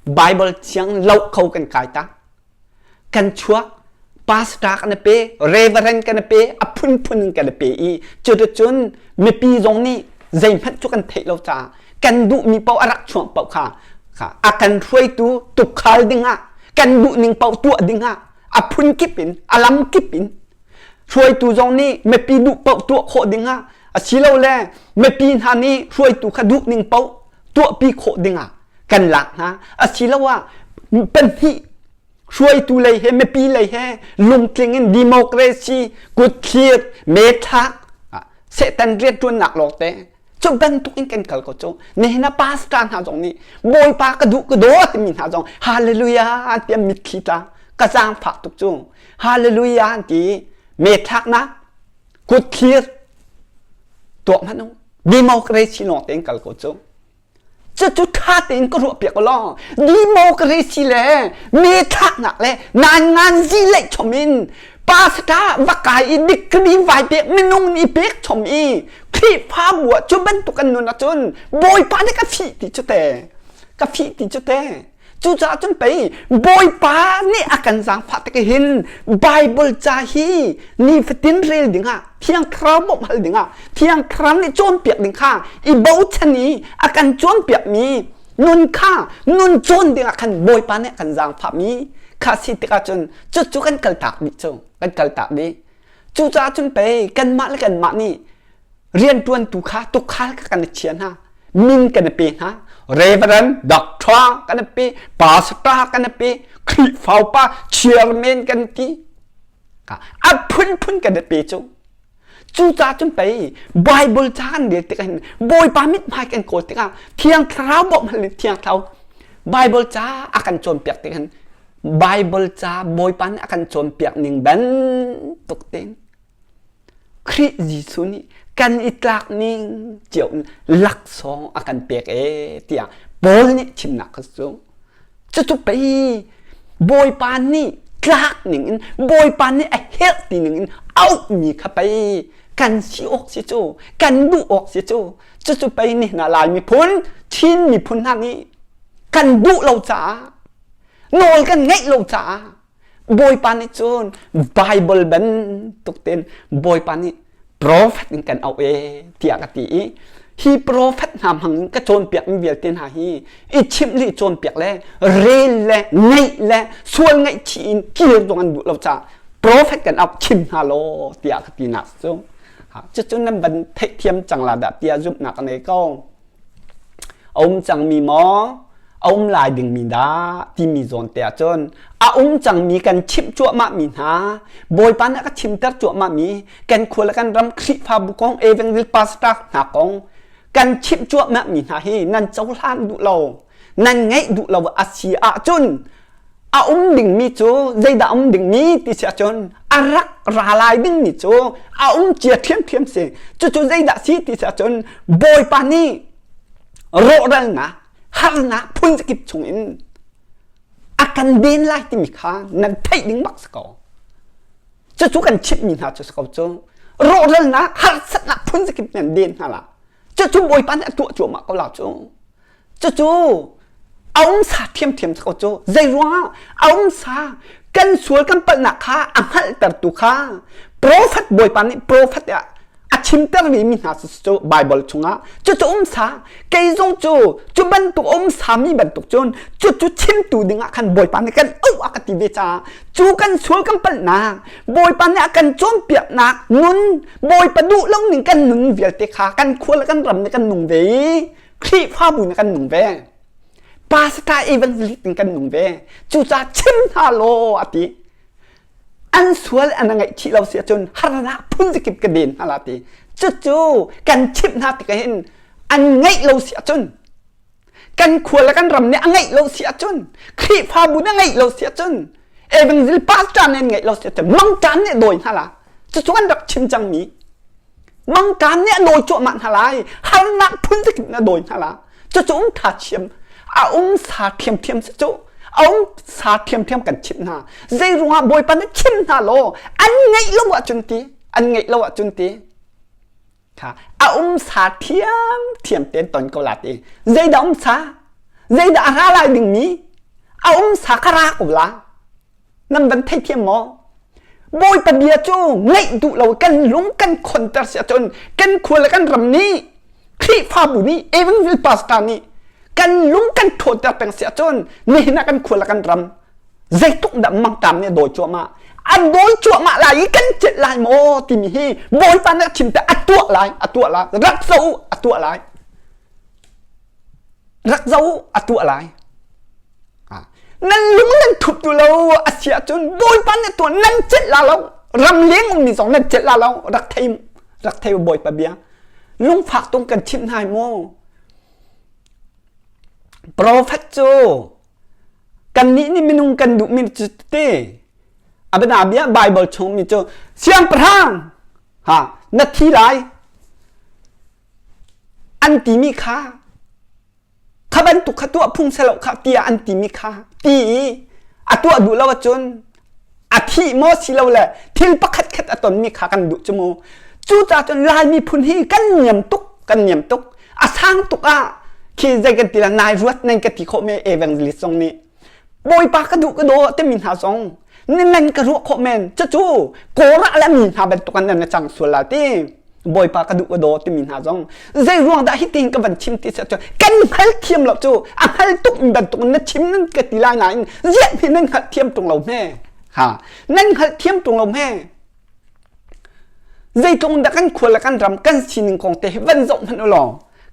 Bible thiang lo kho kan kai ta kan chuak pastor kan pe reverend kan pe a phunphun in kan pe i cuticun mipi zong nih zeihmanh cu kan theih lo caah kan duhmi paoh a rak chuah paoh kha a kan hruaitu tukhal dingah kan duh ning paoh tuah dingah a phun kip in a lam kip in hruaitu zong nih mipi duh paoh tuah khawh dingah asilole mipi hna nih hruaitu kha duh ning paoh tuahpi khawh dingah kan lak hna asiloah pahnih hruaitu lei he mipi lei he lungtling in democracy kutthlir methlak Satan rianṭuannak lawngte cu bantuk in kan kal ko cu nihin ah pastor hna zong nih bawipa ka duh ka daw timi hna zong hallelujah an ti mitthli tla ka zaangfak tuk cu hallelujah an ti methlaknak kutthlir tuah hmanh u democracy lawng tein kal ko cu Cucu ṭha tein ka ruahpiak u law democracy le methlaknak le nainganzi leih chom in pastor va kai i degree vai pek minung nih pek chom i Khrihfabu ah cu bantuk an nun ahcun Bawipa nih ka fih ti cu te ka fih ti cu te Cucaah cun pei Bawipa nih a kan zaangfah tik hin Bible ca hi nifatin rel dingah Thiang Thlarau bawmh hal dingah Thiang Thlarau nih cawnpiak ding kha i bochan i a kan cawnpiakmi nun kha nun cawn dingah khan Bawipa nih a kan zaangfahmi kha si tikah cun cucu kan kaltak dih cu kan kaltak dih. Cucaah cun pei kanmah le kanmah nih rianṭuantu kha tukhal kha kan i chia hna min kan i pe hna reverend doctor kan i pe pastor kan i pe Khrihfa upa chairman kan ti a phunphun kan i pe cu cucaah cun pei Bible ca kan rel tikah hin Bawipa mithmai kan kawl tikah Thiang Thlarau bawmh hal in Thiang Thlarau Bible ca a kan cawnpiak tik hin Bible ca Bawipa nih a kan cawnpiak ning bantuk tein Khrih Jesuh nih kan i tlak ning cio in laksawng a kan pek ee tiah Paul nih chimnak kha cu cucu pei Bawipa nih tlak ning in Bawipa nih a herh ti ning in auhmi kha pei kan si awk si cu kan duh awk si cu cucu pei nih hna Lai miphun Chin miphun hna nih kan duh lo caah nawl kan ngeih lo caah Bawipa nih cun Bible bantuk tein Bawipa nih prophet in kan auh ee tiah ka ti i hi prophet hna hmang in ka cawnpiakmi vialte hna hi i chimh le i cawnpiak le rel le ngaih le sual ngaihchih in kir zong an duh lo caah prophet kan auh chim hna law tiah ka tinak cu cucu nan van theihthiam cang la dah tiah zumhnak ka ngei ko. A um cangmi maw a um lai dingmi dah timi zawn te ahcun a um cangmi kan chimh cuahmahmi hna Bawipa nih a ka chimter cuahmahmi kan khua le kan ram Khrihfabu kong Evangel pastor hna kong kan chimh cuahmahmi hna hi nan cohlan duh lo nan ngaih duh lo a si ahcun a um dingmi cu zeidah um dingmi ti si ahcun a rak ra lai dingmi cu a um cia ṭhiamṭhiam si cucu zeidah si ti si ahcun Bawipa nih rawhralnak harnak phun zakip chungin a kan den lai timi kha nan theih ding bak si ko cucu kan chimhmi hna cu si ko cu. Rawhralnak, harsatnak phun zakip nan den hna la. Cucu Bawipa nih a tuah cuahmah ko la cu. Cucu a umsa ṭhiamṭhiam ko cu. Zei ruangah a umsa kan sual kan palhnak kha a hngalhtertu kha profet Bawipa nih profet ah a chimter mi hna cu Bible chungah cucu umsa kei zong cu cu bantuk umsa mi bantuk cun cucu chimtu dingah khan Bawipa nih kan auh a ka ti ve caah cu kan sual kan palhnak Bawipa nih a kan cawnpiaknak nun Bawipa duh lo ning kan nun vialte kha kan khua le kan ram nih kan nung ve i Khrihfabu nih kan nung ve pastor evangelist in kan nung ve cucaah chim hna law a ti an sual an ngaihchih lo si ahcun harnak phun zakip ka den hna la ti cucu kan chimh hna tikah hin an ngaih lo si ahcun kan khua le kan ram nih a ngaih lo si ahcun Khrihfabu nih a ngaih lo si ahcun evangel pastor nih an ngaih lo si ahcun mangṭam nih dawi hna la cucu an rak chim cangmi mangṭam nih a dawi cuahmah hna lai harnak phun zakip nih a dawi hna la cucu um tha chiam a um sa ṭhiamṭhiam si cu a um sa ṭhiamṭhiam kan chimh hna zei ruangah bawipa nih chim hna law an ngaih lo ahcun ti an ngaih lo ahcun ti kha a um sa ṭhiamṭhiam ten ton ko la ti zeidah um sa zeidah a ra lai dingmi a um sa kha ra ko la Nan van theithiam maw? Bawipa bia cu ngaih duh lo kan lung kan khonter si ahcun kan khua le kan ram nih Khrihfabu nih Evanville pastor nih kan lung kan ṭhawnter peng si ahcun nihin ah kan khua le kan ram zeitluk dah mangṭam nih a dawi cuahmah a dawi cuahmah lai i kan celh lai maw timi hi Bawipa nih a chim te a tuah lai a tuah lai rak zoh u a tuah lai rak zoh u a tuah lai Nan lung nan thup tu lo a si ahcun Bawipa nih tuah nan celh la lo ram leng ummi zong nan celh la lo rak thei rak thei Bawipa bia lungfak tung kan chimh hna mu Prophet cu kannih nih minung kan duhmi cu te abana bia Bible chung mi cu siangpahrang ha na thi lai an timi kha Kha bantuk kha tuah phung selo kha tiah an timi kha ti i a tuah duh lo ahcun a thih maw si lo le thil pakhat khat a tonmi kha kan duh cu mu. Cucaah cun Lai miphun hi kan niam tuk kan niam tuk a sang tuk ah khi zei kan ti la nai ruat nan ka ti khawh me evangelist zong nih Bawipa ka duh ka daw timi hna zong nan ka ruah khawh men cucu Korah le mi hna bantuk an nan cang sual la ti Bawipa ka duh ka daw timi hna zong zei ruang dah hitin ka van chim ti cu kan hngal thiam lo cu a hngal tuk mi bantuk na chim nan ka ti lai nain ziah hi nan hngalh thiam tung lo hme ha nan hngalh thiam tung lo hme zeitlung dah kan khua le kan ram kan sining kong te hi van zoh hmanh u law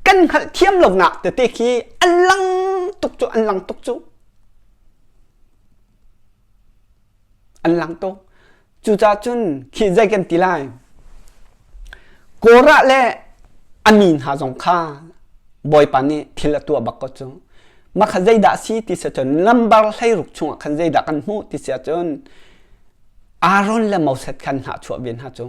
kan hngalh thiam lo nak tete khi an lang tuk cu an lang tuk cu an lang tuk Cucaah cun khi zei kan ti lai? Korah le a mi hna zong kha Bawipa nih thil a tuah bak ko cu. Mah kha zeidah a si ti si ahcun lambar 16 chungah khan zeidah kan hmuh ti si ahcun Aaron le Moses khan hnahchuah ve hna cu.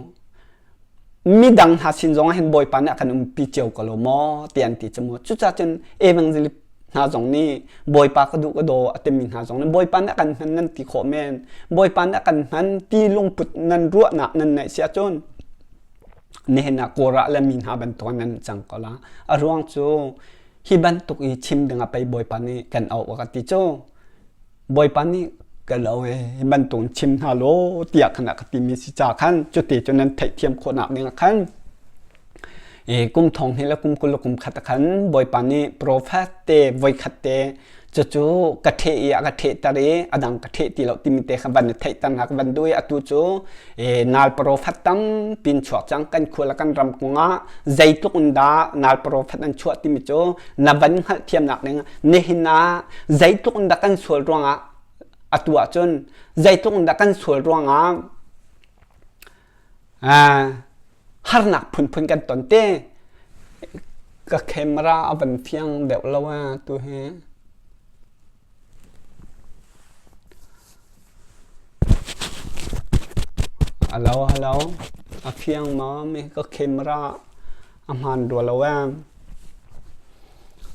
Midang hna sin zongah hin Bawipa nih a kan umpi cio ko lo maw ti an ti cu mu. Cucaah cun evangelist hna zong nih Bawipa ka duh ka daw a timi hna zong nih Bawipa nih a kan hman nan ti khawh men. Bawipa nih a kan hman ti lungput nan ruahnak nan neih si ahcun nihin ah Korah le mi hna bantuk nan cang ko la. A ruang cu hi bantuk i chim ding ah pei Bawipa nih kan auh a ka ti cu. Bawipa nih ka lo e hi bantuk chim hna law tiah khan a ka timi si ca khan cuti cu nan theihthiam khawhnak ding ah khan e kum thong hnih le kum 20 le kum khat ah khan Bawipa nih profet te voikhat te cucu ka ṭheh i a ka ṭhehter i a dang ka ṭheh ti lo timi te kha van i theihter hna ka van duh i atu cu e nal profet tampi in chuak cang kan khua le kan ram kongah zeitluk in dah nal profet an chuah timi cu na van hngalhthiamnak ding nihin ah zeitluk in dah kan sual ruangah atu ahcun zeitluk in dah kan sual ruangah harnak phunphun kan ton te ka camera a van fiang deuh lo a tu hi Alo halo a fiang maw mi ka camera a hmaan rua lo ee.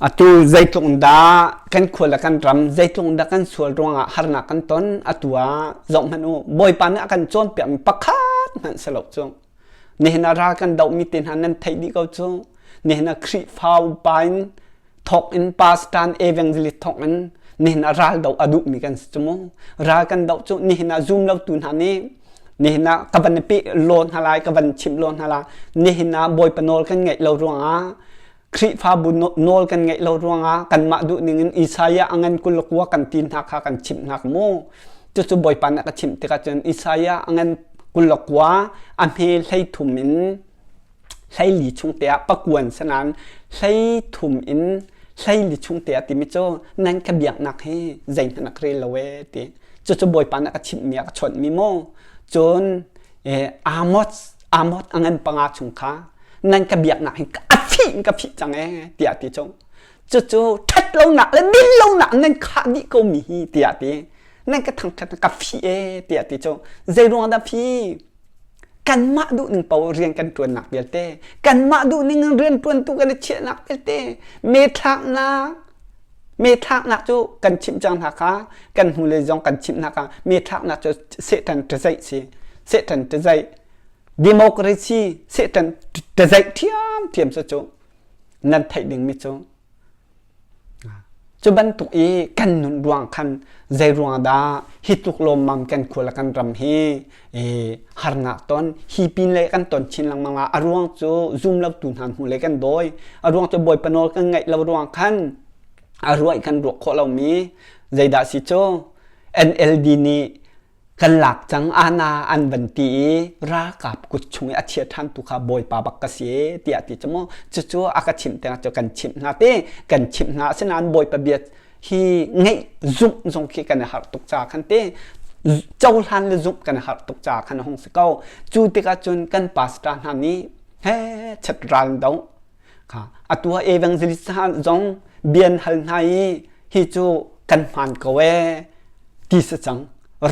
Atu zeitluk dah kan khua le kan ram zeitluk dah kan sual ruangah harnak kan ton atu ah zoh hmanh u Bawipa nih a kan cawnpiakmi pakhat hmanh si lo cu. Nihin ah ral kan dohmi te hna nan theih dih ko cu. Nihin ah Khrihfa upa in thawk in pastor evangelist thawk in nihin ah ral doh a duhmi kan si cu mu. Ral kan doh cu nihin ah zum lo tu hna nih nihin ah ka van pe law hna lai ka van chimh law hna lai nihin ah Bawipa nawl kan ngaih lo ruangah Khrihfabu nawl kan ngeih lo ruangah kanmah duh ningin Isaiah a ngan 29 kan ti hna kha kan chimh hna mu. Cucu Bawipa nih a ka chimh tikah cun Isaiah a ngan 29 a hme 13 in 14 chung te ah pakuan sanan 13 in 14 chung te ah timi cu nan ka biaknak hi zeihmanh a ka rel lo ee ti. Cucu Bawipa nih a ka chimhmi a ka chawnhmi mu. Cun Amos Amos a ngan panga chung kha nan ka biaknak hi a fih in ka fih cang ee tiah ti cu cucu ṭhat lonak le din lonak nan khah dih ko mi hi tiah ti nan ka thangṭhat ka fih ee tiah ti cu zei ruang dah fih kanmah duh ning paoh rian kan ṭuannak vialte kanmah duh ning in rian ṭuantu kan i chiahnak vialte me thlaknak me thlaknak cu kan chimh cang hna kha kan hnulei zong kan chimh hna kha me thlaknak cu Satan ṭazaih si Satan ṭazaih Democracy Satan ṭazaih ṭhiamṭhiam cu cu nan theih dingmi cu cu bantuk i kan nun ruang khan zei ruang dah hi tluk lawmmam kan khua le kan ram hi harnak ton hi pin le kan ton chin lengmang ah a ruang cu zum lo tu hna hnu le kan dawi a ruang cu bawipa nawl kan ngaih lo ruang khan a ruah kan ruah khawh lomi zeidah si cu NLD nih kan lak cang ana an van ti i ralkap kut chung i a chia ṭhan tu kha bawipa bak ka si e tiah ti cu mu cucu a ka chimh te cu kan chimh hna te kan chimh hna asinain bawipa bia hi ngeih zumh zong khi kan i harh tuk ca khan te cohlan le zumh kan i harh tuk ca khan a hung si ko cu tikah cun kan pastor hna nih he chet ral do kha atu ah evangelist zong bian hal hna i hi cu kan hmaan ko ee ti si cang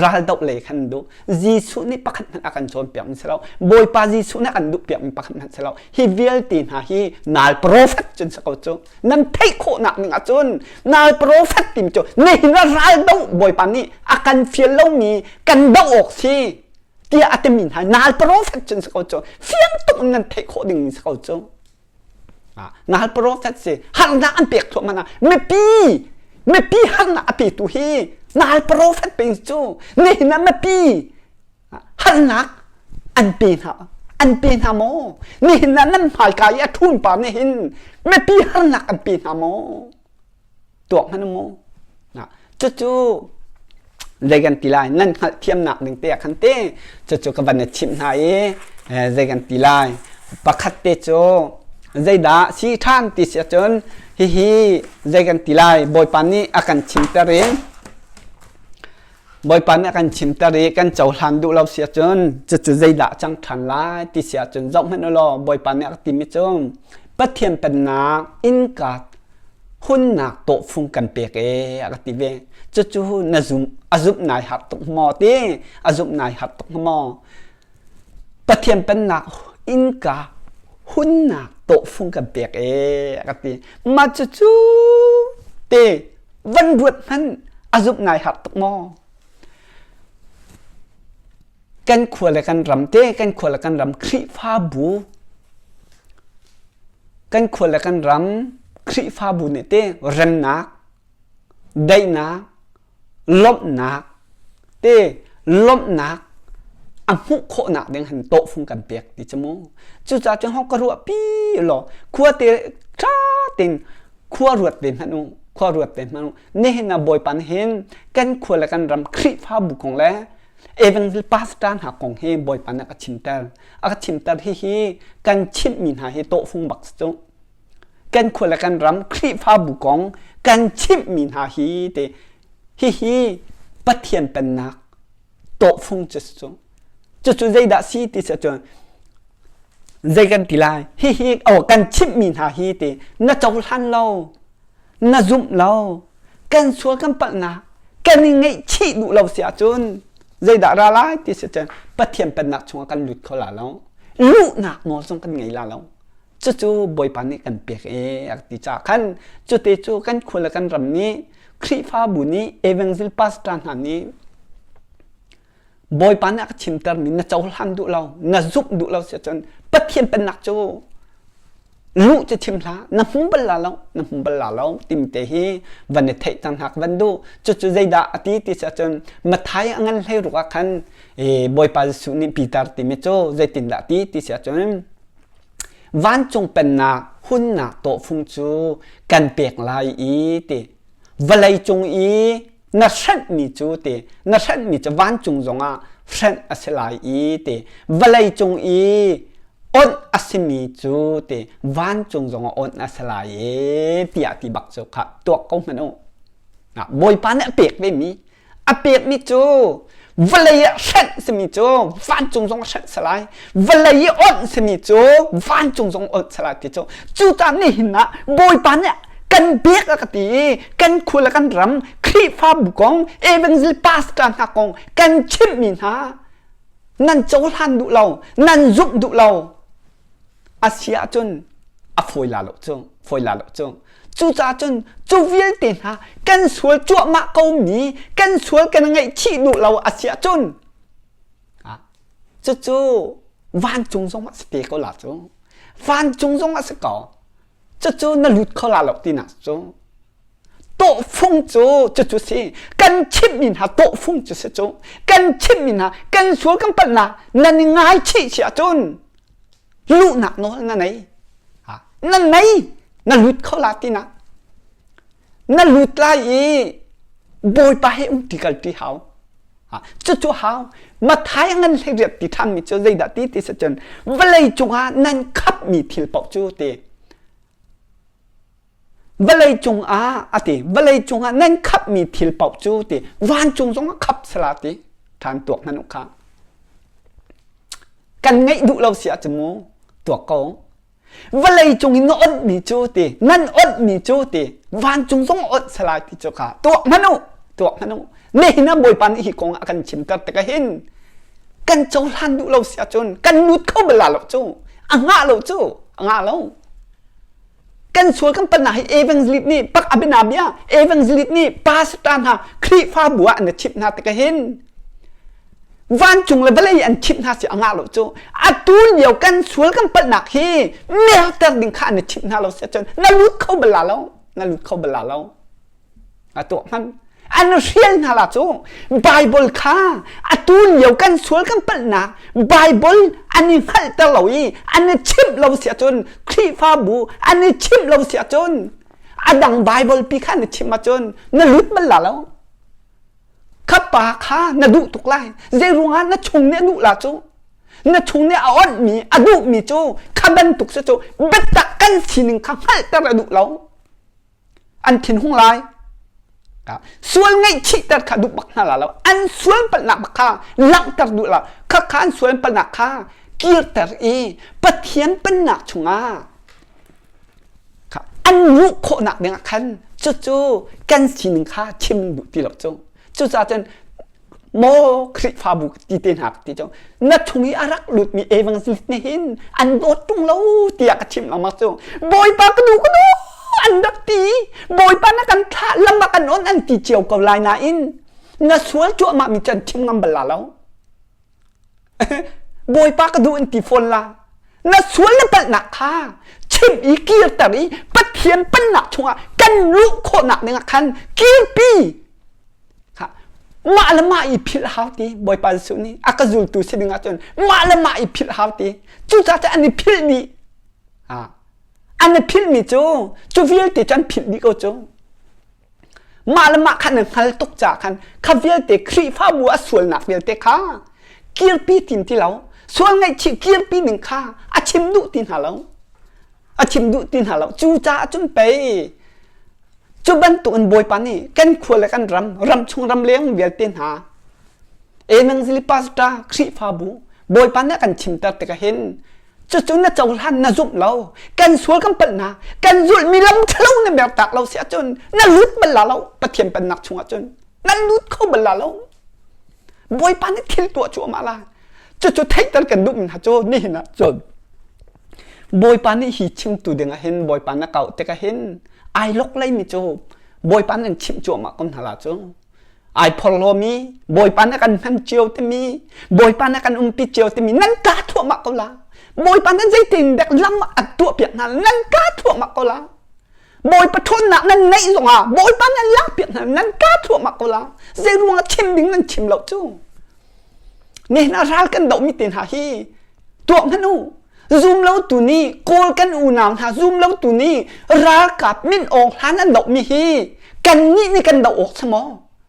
ral doh lei khan duh Jesuh nih pakhat hmanh a kan cawnpiak mi si lo Bawipa Jesuh nih a kan duh piak mi pakhat hmanh si lo hi vialte hna hi nal prophet cun si ko cu nan theih khawhnak ning ahcun nal prophet tim cu nihin ah ral doh Bawipa nih a kan fial lomi kan doh awk si tiah a timi hna nal prophet cun si ko cu fiang tuk in nan theih khawh ding mi si ko cu Nal prophet si harnak an pek thluahmah na mipi mipi harnak a petu hi nal prophet pe cu nihin ah mipi harnak an pe hna an pe hna maw nihin ah nan hmaika i a ṭhun pa nih hin mipi harnak an pe hna maw tuak hmanh mu cucu zei kan ti lai nan hngalhthiamnak ding te ah khan te cucu ka van i chimh hna i zei kan ti lai pakhat te cu zeidah si ṭhan ti si ahcun hihi zei kan ti lai Bawipa nih a kan chimter i Bawipa nih a kan chimter i kan cohlan duh lo si ahcun cucu zeidah cang ṭhan lai ti si ahcun zohhmanh u law Bawipa nih a ka timi cu Pathian pennak innka hunnak tawhfung kan pek ee a ka ti ve. Cucu na zum a zumh nai har tuk maw ti a zumh nai har tuk maw Pathian pennak innka hunnak tawhfung kan pek ee a ka ti. Mah cucu te van ruat hmanh a zumh nai har tuk maw? Kan khua le kan ram te kan khua le kan ram Khrihfabu kan khua le kan ram Khrihfabu nih te remnak daihnak lawmhnak te lawmhnak a hmuh khawhnak ding han tawhfung kan pek ti cu mu cucaah cun hong ka ruah pi law khua te ṭha tein khua ruat te hmanh u khua ruat te hmanh u nihin ah Bawipa nih hin kan khua le kan ram Khrihfabu kong le Evangel pastor hna kong hi Bawipa nih a ka chimter a ka chimter hihi kan chimhmi hna hi tawhfung bak si cu kan khua le kan ram Khrihfabu kong kan chimhmi hna hi te hihi Pathian pennak tawhfung cu si cu cucu zeidah si ti si ahcun zei kan ti lai hihi oh kan chimhmi hna hi ti na cohlan lo na zumh lo kan sual kan palhnak kan i ngaihchih duh lo si ahcun zeidah ra lai ti si cun Pathian pennak chungah kan lut kho la lo luhnak nawl zong kan ngei la lo cucu Bawipa nih kan pek e a ti caah khan cute cu kan khua le kan ram nih Khrihfabu nih evangel pastor hna nih. Bawipa nih a ka chimtermi na cohlan duh lo, na zumh duh lo si ahcun Pathian pennak cu luh cu chim hlah, na hmu bal la lo, na hmu bal la lo timi te hi van i theih cang hna ka van duh. Cucu zeidah a ti ti si ahcun Matthai a ngan hlei ruk ah khan Bawipa Jesuh nih Peter timi cu zeitindah ti ti si ahcun vancung pennak hunnak tawhfung cu kan pek lai i ti vawlei cung i na hrenhmi cu ti na hrenhmi cu vancung zongah hrenh a si lai i ti vawlei cung i onh a simi cu ti vancung zongah onh a si lai e tiah ti bak cu kha tuak ko hmanh u. Bawipa nih a pek ve mi a pekmi cu vawlei ah hrenh simi cu vancung zong hrenh si lai vawlei i onh simi cu vancung zong onh si lai ti cu cucaah nihin ah Bawipa nih kan pek a ka ti i kan khua le kan ram Khrihfabu kong evangel pastor hna kong kan chimhmi hna nan cohlan duh lo nan zumh duh lo a si ahcun a fawi la lo cu fawi la lo cu cucaah cun cu vialte hna kan sual cuahmah ko mi kan sual kan ngaihchih duh lo a si ahcun cucu vancung zong ah si te ko la cu vancung zong ah si ko cucu na lut kho la lo tinak cu tawhfung cu cucu si kan chimhmi hna tawhfung cu si cu kan chimhmi hna kan sual kan palhnak nan i ngaichih si ahcun luhnak nawl na nei na nei na lut kho la tinak na lut lai i bawipa he um ti kal ti hau cucu hau Mathai ngan hlei riat ti ṭhanmi cu zeidah ti ti si cun vawlei cungah nan khapmi thil paoh cu ti vawlei cungah a ti vawlei cungah nan khapmi thil paoh cu ti vancung zongah khap sala ti ṭhan tuak hmanh u kha kan ngeih duh lo si ahcun mu tuak ko vawlei cung in na onhmi cu ti nan onhmi cu ti vancung zong onh salai ti cu kha tuak hmanh u tuak hmanh u nihin ah bawipa nih hi kong a kan chimter tikah hin kan cohlan duh lo si ahcun kan lut kho bal la lo cu a ngah lo cu a ngah lo kan sual kan pannak hi evangelist nih pak abina bia evangelist nih pastor hna Khrihfabu ah an chimh hna tikah hin vancung le vawlei an chimh hna si a ngah lo cu atu lio kan sual kan palhnak hi merter ding kha an chimh hna lo si ahcun na lut kho bal la lo na lut kho bal la lo a tuah hman an hrial hna la cu Bible kha atu lio kan sual kan palhnak Bible an i hngalhter lo i an i chimh lo si ahcun Khrihfabu an i chimh lo si ahcun a dang Bible pi kha an i chimh ahcun na lut bal la lo kha pa kha na duh tuk lai zei ruangah na chung nih a duh la cu na chung nih a onhmi a duhmi cu kha bantuk si cu biatak kan sining kha hngalhter a duh lo an thinhung lai sual ngaihchihter kha duh bak hna la lo an sual palhnak bak kha langhter duh lo kha kha an sual palhnak kha kirter i Pathian pennak chungah an luh khawhnak dingah khan cucu kan sining kha chim duh ti lo cu cucaah cun maw Khrihfabu ti te hna ti cu na chung i a rak lutmi evangelist nih hin an dawt ṭung lo tiah ka chim lengmang cu Bawipa ka duh ka duh an rak ti Bawipa na kan thlah lam ah kan on an ti cio ko lai nain na sual cuahmah mi cu an chim ngam bal la lo Bawipa ka duh an ti fawn la na sual na palhnak kha chim i kirter i Pathian pennak chungah kan luh khawhnak dingah khan kirpi mah le mah i philh hau ti Bawipa Jesuh nih a ka zultu si ding ahcun mah le mah i philh hau ti cucaah cun an i philh dih an i philhmi cu cu vialte cu an philh dih ko cu mah le mah khan an hngal tuk caah khan kha vialte Khrihfabu a sualnak vialte kha kirpi tin ti lo sual ngaihchih kirpi ning kha a chim duh ti hna lo a chim duh ti hna lo cucaah cun pei Cu bantuk in Bawipa nih kan khua le kan ram, ramchung ramleng vialte hna, Evangelist pastor, Khrihfabu, Bawipa nih a kan chimter tikah hin cucu na cohlan na zumh lo, kan sual kan palhnak, kan zulhmi lam ṭhalo na mertak lo si ahcun na lut bal la lo, Pathian pennak chungah cun na lut kho bal la lo. Bawipa nih thil tuah cuahmah la. Cucu theihter kan duhmi hna cu nihin ah cun Bawipa nih hi chimtu dingah hin Bawipa na kauh tikah hin ai lok leimi cu Bawipa nih an chimh cuahmah ko hna la cu. Ai phorhlawmi Bawipa na kan hman cio timi Bawipa na kan umpi cio timi nan ka thuahmah ko la. Bawipa nan zeitin dek lam a tuah piak hna nan ka thuahmah ko la. Bawipa ṭhawnnak nan ngeih zongah Bawipa nan lak piak hna nan ka thuahmah ko la. Zei ruangah chim ding nan chim lo cu. Nihin ah ral kan dohmi te hna hi tuah hmanh u. Zum lo tu nih Kawl kan unau hna zum lo tu nih ralkap min awng hlan an dohmi hi kannih nih kan doh awk si maw?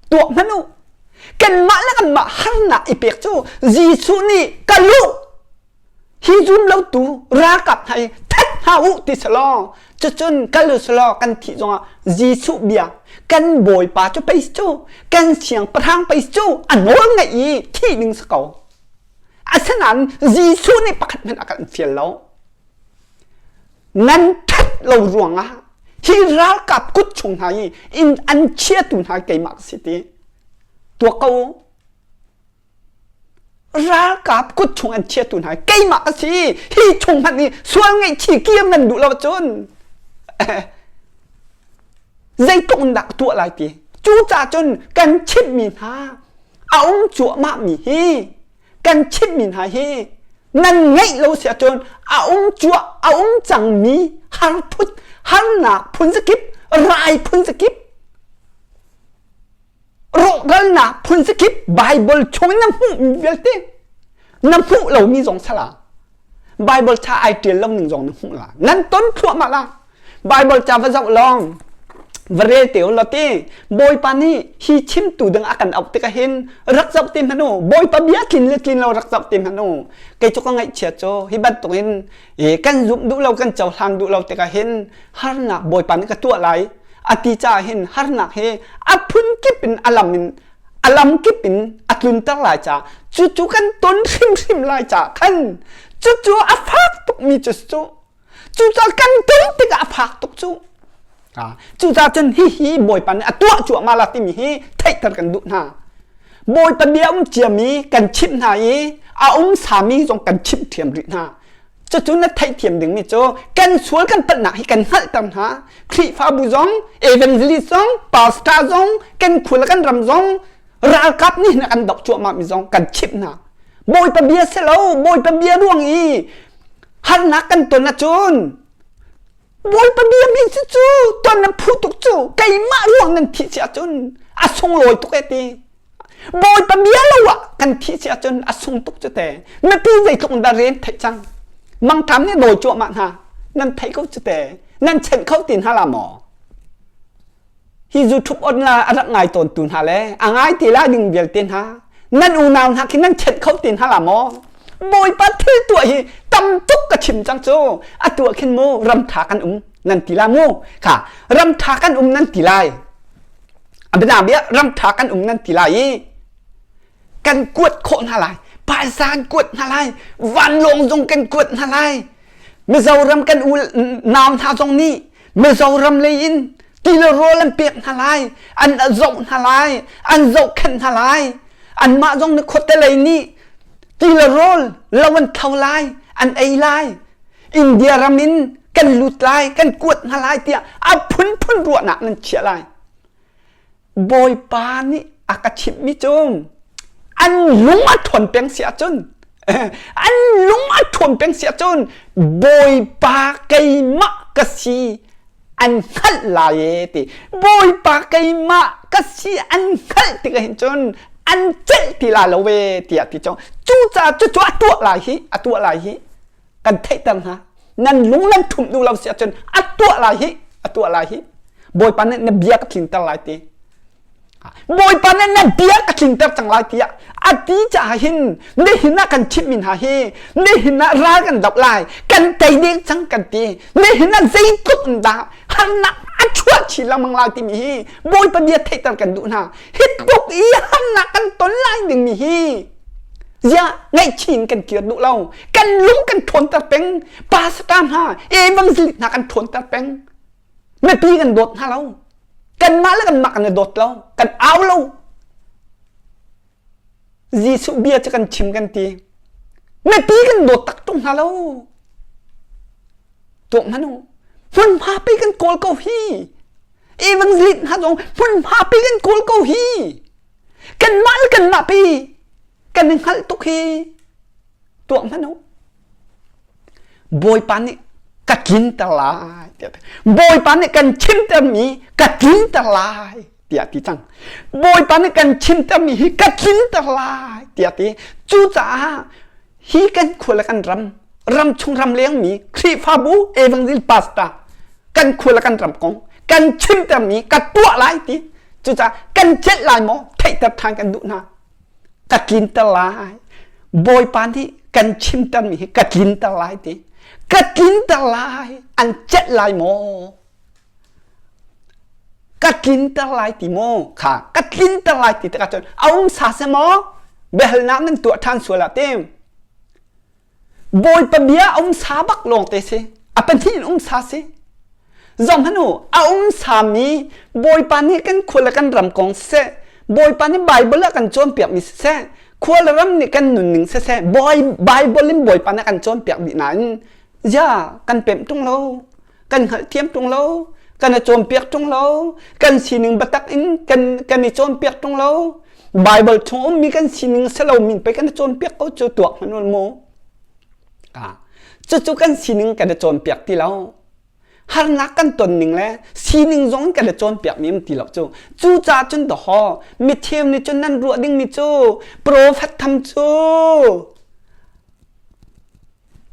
Tuah hmanh u. Kanmah le kanmah harnak i pek cu Jesuh nih ka luh hi zum lo tu ralkap hna hi that hna u ti selaw cucun kal u selaw kan thih zongah Jesuh bia kan Bawipa cu pei cu kan siangpahrang pei cu a nawl ngaih i thih ding si ko. Asinain Jesuh nih pakhat hmanh a kan fial lo. Nan ṭhat lo ruangah hi ralkap kut chung hna i in an chiatu hna keimah ka si ti tuak ko u. Ralkap kut chung an chiatu hna keimah ka si hi chung hmanh i sual ngaihchih kir nan duh lo cun zeitluk in dah ka tuah lai ti cucaah cun kan chimhmi hna a um cuahmah mi hi kan chimhmi hna hi nan ngeih lo si ahcun a um cuah a um cangmi harphut harnak phun zakip rai phun zakip rawhralnak phun zakip Bible chung na hmuhmi vialte na hmuh lomi zong sala Bible cha ai ṭial lo ning zong na hmuh la nan ton thluahmah la Bible ca va zoh lawng va rel te law ti Bawipa nih hi chimtu ding a kan auh tikah hin rak zoh te hmanh u Bawipa bia tlin le tlin lo rak zoh te hmanh u kei cu ka ngaihchia cu hi bantuk in kan zumh duh lo kan cohlan duh lo tikah hin harnak Bawipa nih ka tuah lai a ti caah hin harnak hi a phun kip in a lam in a lam kip in a tlunter lai ca cucu kan ton hrimhrim lai ca khan cucu a fak tukmi cu cu Cucaah kan ton tikah a fak tuk cu. Cucaah cun hihi Bawipa nih a tuah cuahmah la timi hi theihter kan duh hna. Bawipa bia um ciami kan chimh hna i a um sami zong kan chimh ṭhiam rih hna. Cucu na theihthiam dingmi cu kan sual kan palhnak hi kan hngalhter hna. Khrihfabu zong, evangelist zong, pastor zong, kan khua le kan ram zong ralkap nih hin an doh cuahmah mi zong kan chimh hna. Bawipa bia si lo, Bawipa bia ruang i harnak kan ton ahcun Bawipa bia mi cu cu ton nan phu tuk cu keimah ruang nan thih si ahcun a sunglawi tuk e ti. Bawipa bia lo ah kan thih si ahcun a sung tuk cu te. Mipi zeitluk in dah ren theih cang. Mangṭam nih dawi cuahmah hna. Nan theih ko cu te. Nan chenh kho ti hna la maw? Hi zu ṭhup on la a rak ngai tawntu hna le a ngai ti lai ding vialte hna nan unau hna khi nan chenh kho ti hna la maw? Bawipa thil tuah hi tam tuk ka chim cang cu a tuah khin mu ram ṭha kan um nan ti la mu kha ram ṭha kan um nan ti lai a biana bia ram ṭha kan um nan ti lai i kan kuat khawh hna lai phaisa kan kuat hna lai vanlawng zong kan kuat hna lai Mizoram kan u nau hna zong nih Mizoram lei in ti le rawl an pek hna lai, an zoh hna lai, an zohkhenh hna lai. Anmah zong nih khuate lei nih ti le rawl lo an tho lai, an ei lai. India ram in kan lut lai, kan kuat hna lai tiah a phunphun ruahnak nan chiah lai. Bawipa nih a ka chimhmi cu an lung a ṭhawn peng si ahcun an lung a ṭhawn peng si ahcun Bawipa keimah ka si an hngalh lai e ti Bawipa keimah ka si an hngalh tikah hin cun an celh ti lai lo ve tiah ti cang cucaah cucu a tuah lai hi a tuah lai hi kan theihter hna nan lung nan ṭhumh duh lo si ahcun a tuah lai hi a tuah lai hi Bawipa nih na bia ka tlinter lai ti Bawipa nih na bia ka tlinter cang lai tiah a ti caah hin nihin ah kan chimhmi hna hi nihin ah ral kan doh lai kan tei deng cang kan ti nihin ah zeitluk in dah harnak a chuah chin lengmang lai timi hi Bawipa bia theihter kan duh hna hi tluk i harnak kan ton lai dingmi hi Ziah ngaihchin kan kir duh lo. Kan lung kan ṭhawnter peng. Pastor hna, evangelist hna kan ṭhawnter peng. Mipi kan dawt hna lo. Kanmah le kanmah kan i dawt lo. Kan au lo. Jesuh bia cu kan chim kan ti. Mipi kan dawt tak ṭung hna lo. Tuak hmanh u. Hmunhma pi kan kawl ko hi. Evangelist hna zong hmunhma pi kan kawl ko hi. Kanmah le kanmah pi kan i hngalh tuk hi tuah hmanh u. Bawipa nih ka tlinter lai tiah Bawipa nih kan chimtermi ka tlinter lai tiah ti cang. Bawipa nih kan chimtermi hi ka tlinter lai tiah ti. Cucaah hi kan khua le kan ram ram chung ram lengmi Khrihfabu Evangel Pastor kan khua le kan ram kong kan chimtermi ka tuah lai ti. Cucaah kan celh lai maw theihter ṭhan kan duh hna. Ka tlinter lai. Bawipa nih kan chimtermi hi ka tlinter lai ti. Ka tlinter lai. An celh lai maw? Ka tlinter lai ti maw? Kha ka tlinter lai ti tikah cun a um sa seh maw? Biahalnak nan tuah ṭhan sual ah tim. Bawipa bia a um sa bak lawng te si. A pahnih in um sa si. Zong hmanh u, a um sami Bawipa nih kan khua le kan ram kong siseh, Bawipa nih Bible ah kan cawnpiakmi siseh, khua le ram nih kan nunning siseh, Bible in Bawipa nih kan cawnpiak dih nain ya kan pemh ṭung lo, kan hngalhthiam ṭung lo, kan i cawnpiak ṭung lo, kan sining biatak in kan kan i cawnpiak ṭung lo. Bible chung ummi kan sining si lo min pei kan i cawnpiak ko cu tuak hmanh ul mu. Ah, cucu kan sining kan i cawnpiak ti lo. Harnak kan ton ning le sining zong kan i cawnpiak mi um ti lo cu. Cucaah cun dawhaw mithiam nih cun nan ruah dingmi cu profet tham cu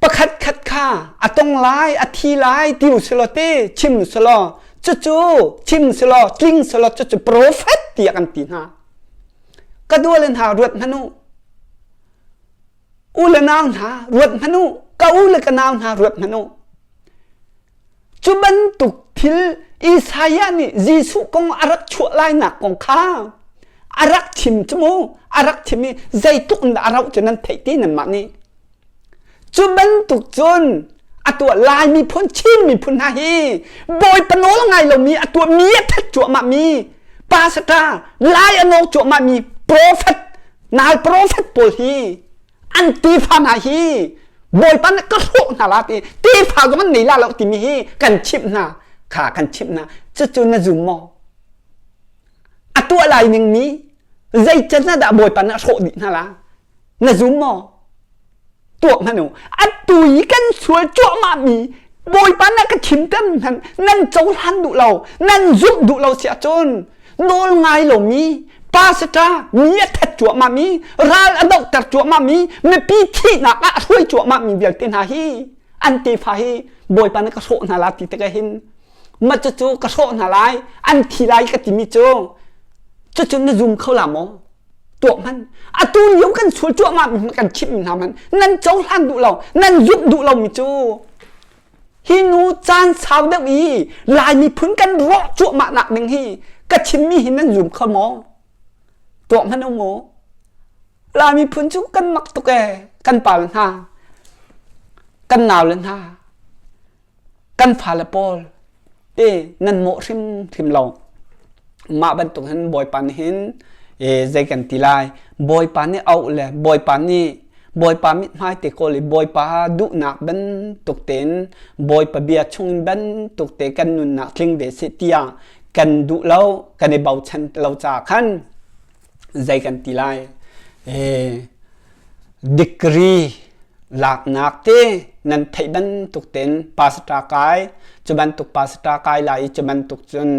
pakhat khat kha a tong lai a thi lai ti usulaw te chim usulaw cucu chim usulaw tling usulaw cucu profet tiah kan ti hna ka dual in hna ruat hmanh u u le nau hna ruat hmanh u ka u le ka nau hna ruat hmanh u Cu bantuk thil Isaiah nih Jesuh kong a rak chuah lainak kong kha a rak chim cu mu a rak chim i zeitluk in dah a rauh cu nan theih ti nanmah nih. Cu bantuk cun a tuah Lai miphun Chin miphun hna hi Bawipa nawl ngai lomi a tuah mi a that cuahmah mi pastor lai a nawng cuahmah mi prophet nal prophet pawl hi an tefa hna hi Bawipa nih ka hrawh hna la ti tefa zong an nei la lo timi hi kan chimh hna kha kan chimh hna cucu na zum maw a tuah lai ning mi zei can dah Bawipa nih a hrawh dih hna la na zum maw tuak hmanh u atu i kan sual cuahmah mi Bawipa na ka chimter hmanh nan cohlan duh lo nan zumh duh lo si ahcun nawl ngai lomi pastor mi a that cuahmah mi ral a dohter cuahmah mi mipi thihnak ah a hruai cuahmah mi vialte hna hi an tefa hi Bawipa na ka hrawh hna la ti tikah hin ma cucu ka hrawh hna lai an thi lai ka timi cu cucu na zum kho la maw tuah hman atu lio kan sual cuahmah mi kan chimh mi hna man nan cohlan duh lo nan zumh duh lo mi cu hi nu caan sau deuh i Lai miphun kan rawh cuahmah nak ding hi ka chimmi hi nan zum kho maw tuah hman u mu Lai miphun cu kan mak tuk ee kan pa le hna kan nau le hna kan fale pawl te nan mawh hrimhrim lo mah bantuk hin bawipa nih hin zei kan ti lai bawipa nih auh le bawipa nih bawipa mithmai te kawl i bawipa duhnak bantuk tein bawipa bia chung bantuk te kan nunnak tling ve seh tiah kan duh lo kan i bochan lo ca khan zei kan ti lai degree laknak te nan theih bantuk tein pastor kai cu bantuk pastor kai lai i cu bantuk cun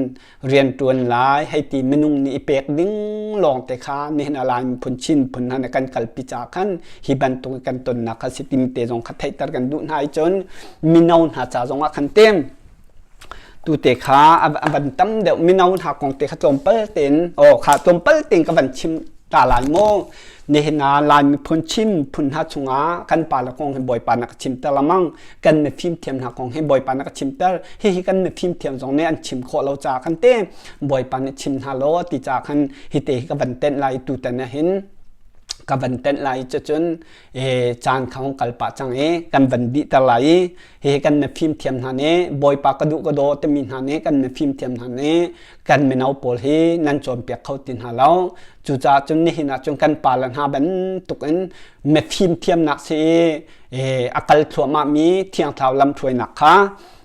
rian ṭuan lai hei ti minung nih i pek ding lawng te kha nihin a Lai miphun Chin phun hna nih kan kalpi ca khan hi bantuk kan tonnak kha si tim te zong kha theihter kan duh hna i cun mino hna ca zong ah khan tem tu te kha a van tam deuh mino hna kong te kha tlawmpal tein aw kha tlawmpal tein ka van chim ta lai maw nihin ah Lai miphun Chin phun hna chungah kan pa le kong hi Bawipa na ka chimter lamang kan mifim thiam hna kong hi Bawipa na ka chimter hihi kan mifim thiam zong nih an chim khawh lo ca khan te Bawipa nih chim hna law ti ca khan hi te hi ka van tenh lai tutan ah hin ka van tenh lai cucun e caan kha hung kal pah cang i kan van dihter lai i hihi kan mifim thiam hna nih Bawipa ka duh ka daw timi hna nih kan mifim thiam hna nih kan mino pawl hi nan cawnpiak kho ti hna lo cucaah cun nihin ah cun kan pale hna bantuk in mifim thiamnak si i a kal thluahmah mi thiangthlau lamhruainak kha.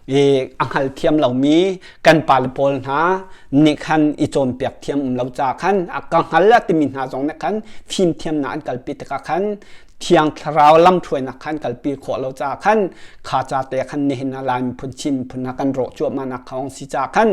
I a hngal thiam lomi kan pale pawl hna nih khan i cawnpiak thiam um lo ca khan a ka hngal a timi hna zong nih khan fimthiamnak an kalpi tikah khan Thiang Thlarau lamhruainak khan kalpi khawh lo ca khan kha ca te khan nihin ah Lai miphun Chin miphun hna kan rawh cuahmah nak kha si ca khan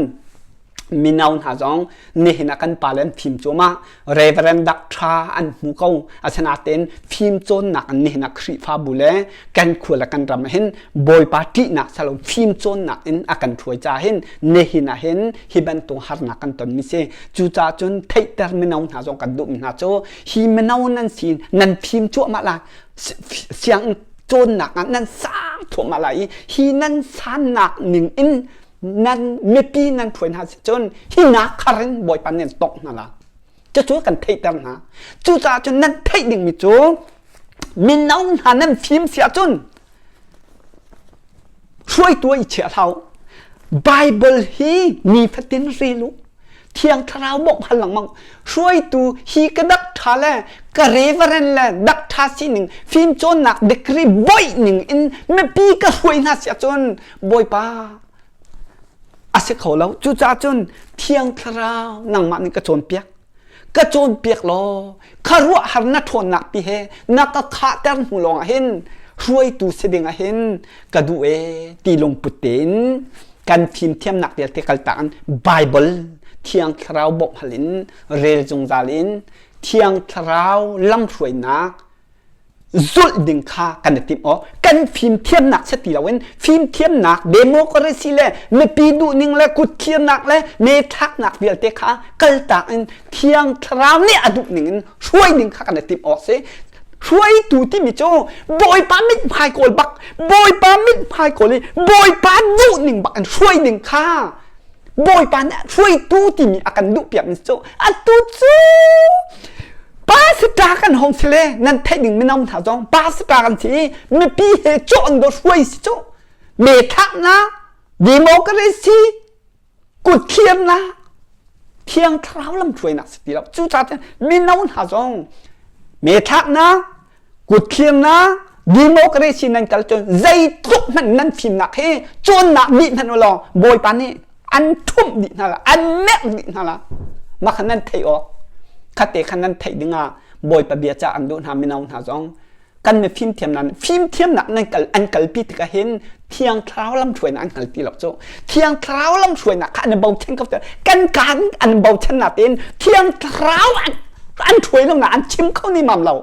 mino hna zong nihin ah kan pale an fim cuahmah Reverend Doctor an hmu ko asinain fim cawnnak an nihin ah Khrihfabu le kan khua le kan ram ah hin Bawipa ṭihnak salo fim cawnnak in a kan hruai ca hin nihin ah hin hi bantuk harnak kan tonmi si cucaah cun theihter mino hna zong kan duhmi hna cu hi mino nan si nan fim cuahmah lai sianginn cawnnak ah nan sang thuahmah lai i hi nan sannak ning in nan mipi nan hruai hna si cun hi nak khar in Bawipa nih an tongh hna la cucu kan theihter hna cucaah cun nan theih dingmi cu mino hna nan fim si ahcun hruaitu i chia hlah u. Bible hi nifatin rel u. Thiang Thlarau bawmh hal lengmang. Hruaitu hi ka dak ṭha le ka reverend le dak ṭha sining fimcawnnak degree boih ning in mipi ka hruai hna si ahcun Bawipa a si kho lo. Cucaah cun Thiang Thlarau nangmah nih ka cawnpiak. Ka cawnpiak law khuaruahhar na ṭhawnnak pi he na ka khahter hnu lawngah hin hruaitu si ding ah hin ka duh ee ti lungput tein kan fimthiamnak vialte kaltak in Bible Thiang Thlarau bawmh hal in rel zungzal in Thiang Thlarau lamhruainak zulh ding kha kan i timh awk kan fimthiamnak si ti loin fimthiamnak democracy le mipi duhning le kutkhirnak le methlaknak vialte kha kaltak in thiang thlarau nih a duhning in hruai ding kha kan i timh awk si hruaitu timi cu bawipa mithmai kawl bak bawipa mithmai kawl i bawipa duhning bak in hruai ding kha Bawipa nih hruaitu timi a kan duhpiak mi cu atu cu pastor kan hong si le nan theih ding mino hna zong pastor kan si i mipi he cawn do hruai si cu me thlaknak democracy kutthiamnak thiang thlarau lam hruainak si ti lo cucaah cun mino hna zong me thlaknak Kutthlirnak democracy nan kal cun zeitluk hmanh nan fimnak hi cawnnak dih hmanh u law Bawipa nih an ṭhumh dih hna la an merh dih hna la mah kha nan theih awk khate khan nan theih dingah Bawipa bia ca an duh hna mino hna zong kan mi fimthiamnak fimthiamnak nan kal an kalpi tikah hin thiang thlarau lamhruainak an hngal ti lo cu thiang thlarau lamhruainak kha an bochan ko kan kaan an bochan na tein thiang thlarau an an hruai lo na an chim kho ni mam lo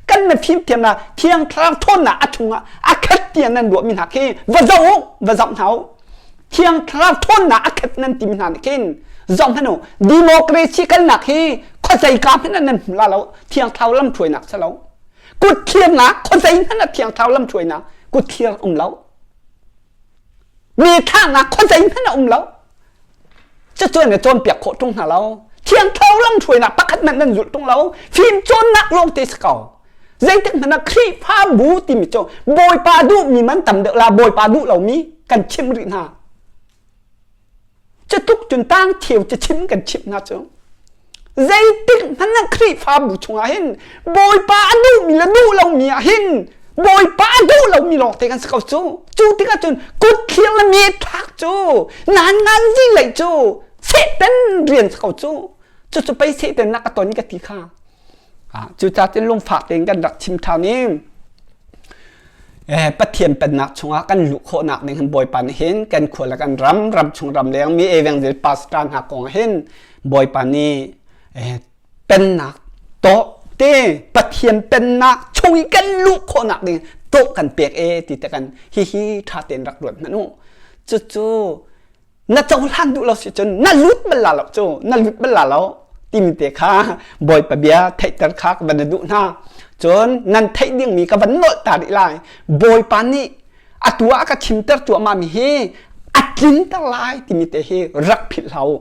kan na fimthiamnak thiang thlarau ṭhawnnak a chungah a khat tiah nan ruahmi hna khi va zoh u va zoh hna u thiang thlarau ṭhawnnak a khat nan timi hna nih khin zoh hmanh u democracy kalnak hi khuazei ka hmanh ah nan hmu la lo thiang thlarau lamhruainak si lo kut thirnak khuazei hmanh ah thiang thlarau lamhruainak kut thir um lo mi thahnak khuazei hmanh ah um lo Cucu na cawnpiak khawh ṭung hna lo. Thiang Thlarau lamhruainak pakhat hmanh nan zulh ṭung lo. Fim cawnnak lawngte si ko. Zeitik hmanh ah Khrihfabu timi cu Bawipa duhmi man tam deuh la Bawipa duh lomi kan chimh rih hna. Cutluk cun tang theu cu chim kan chimh hna cu. Zeitik hmanh ah Khrihfabu chungah hin Bawipa a duhmi le duh lomi ah hin Bawipa a duh lomi lawngte kan si ko cu. Cu tikah cun kut thlir le me thlak cu nan ngan zi lei cu Satan rian si ko cu. Cucu pei Satan nak a ton ka ti kha. Cucaah cun lungfak tein kan rak chim ṭhan i Pathian pennak chungah kan luh khawhnak ding hin Bawipa nih hin kan khua le kan ram, ram chung ram leng mi evangel pastor hna kong hin Bawipa nih pennak tawh te Pathian pennak chung i kan luh khawhnak ding tawh kan pek e ti te kan hihi ṭha tein rak ruat hmanh u. Cucu na cohlan duh lo si cun na lut bal la lo cu na lut bal la lo timi te kha Bawipa bia theihter kha ka van duh hna. Cun nan theih dingmi ka van nolh ta rih lai. Bawipa nih atu ah a ka chimter cuahmah mi hi a tlinter lai timi te hi rak philh hlah u.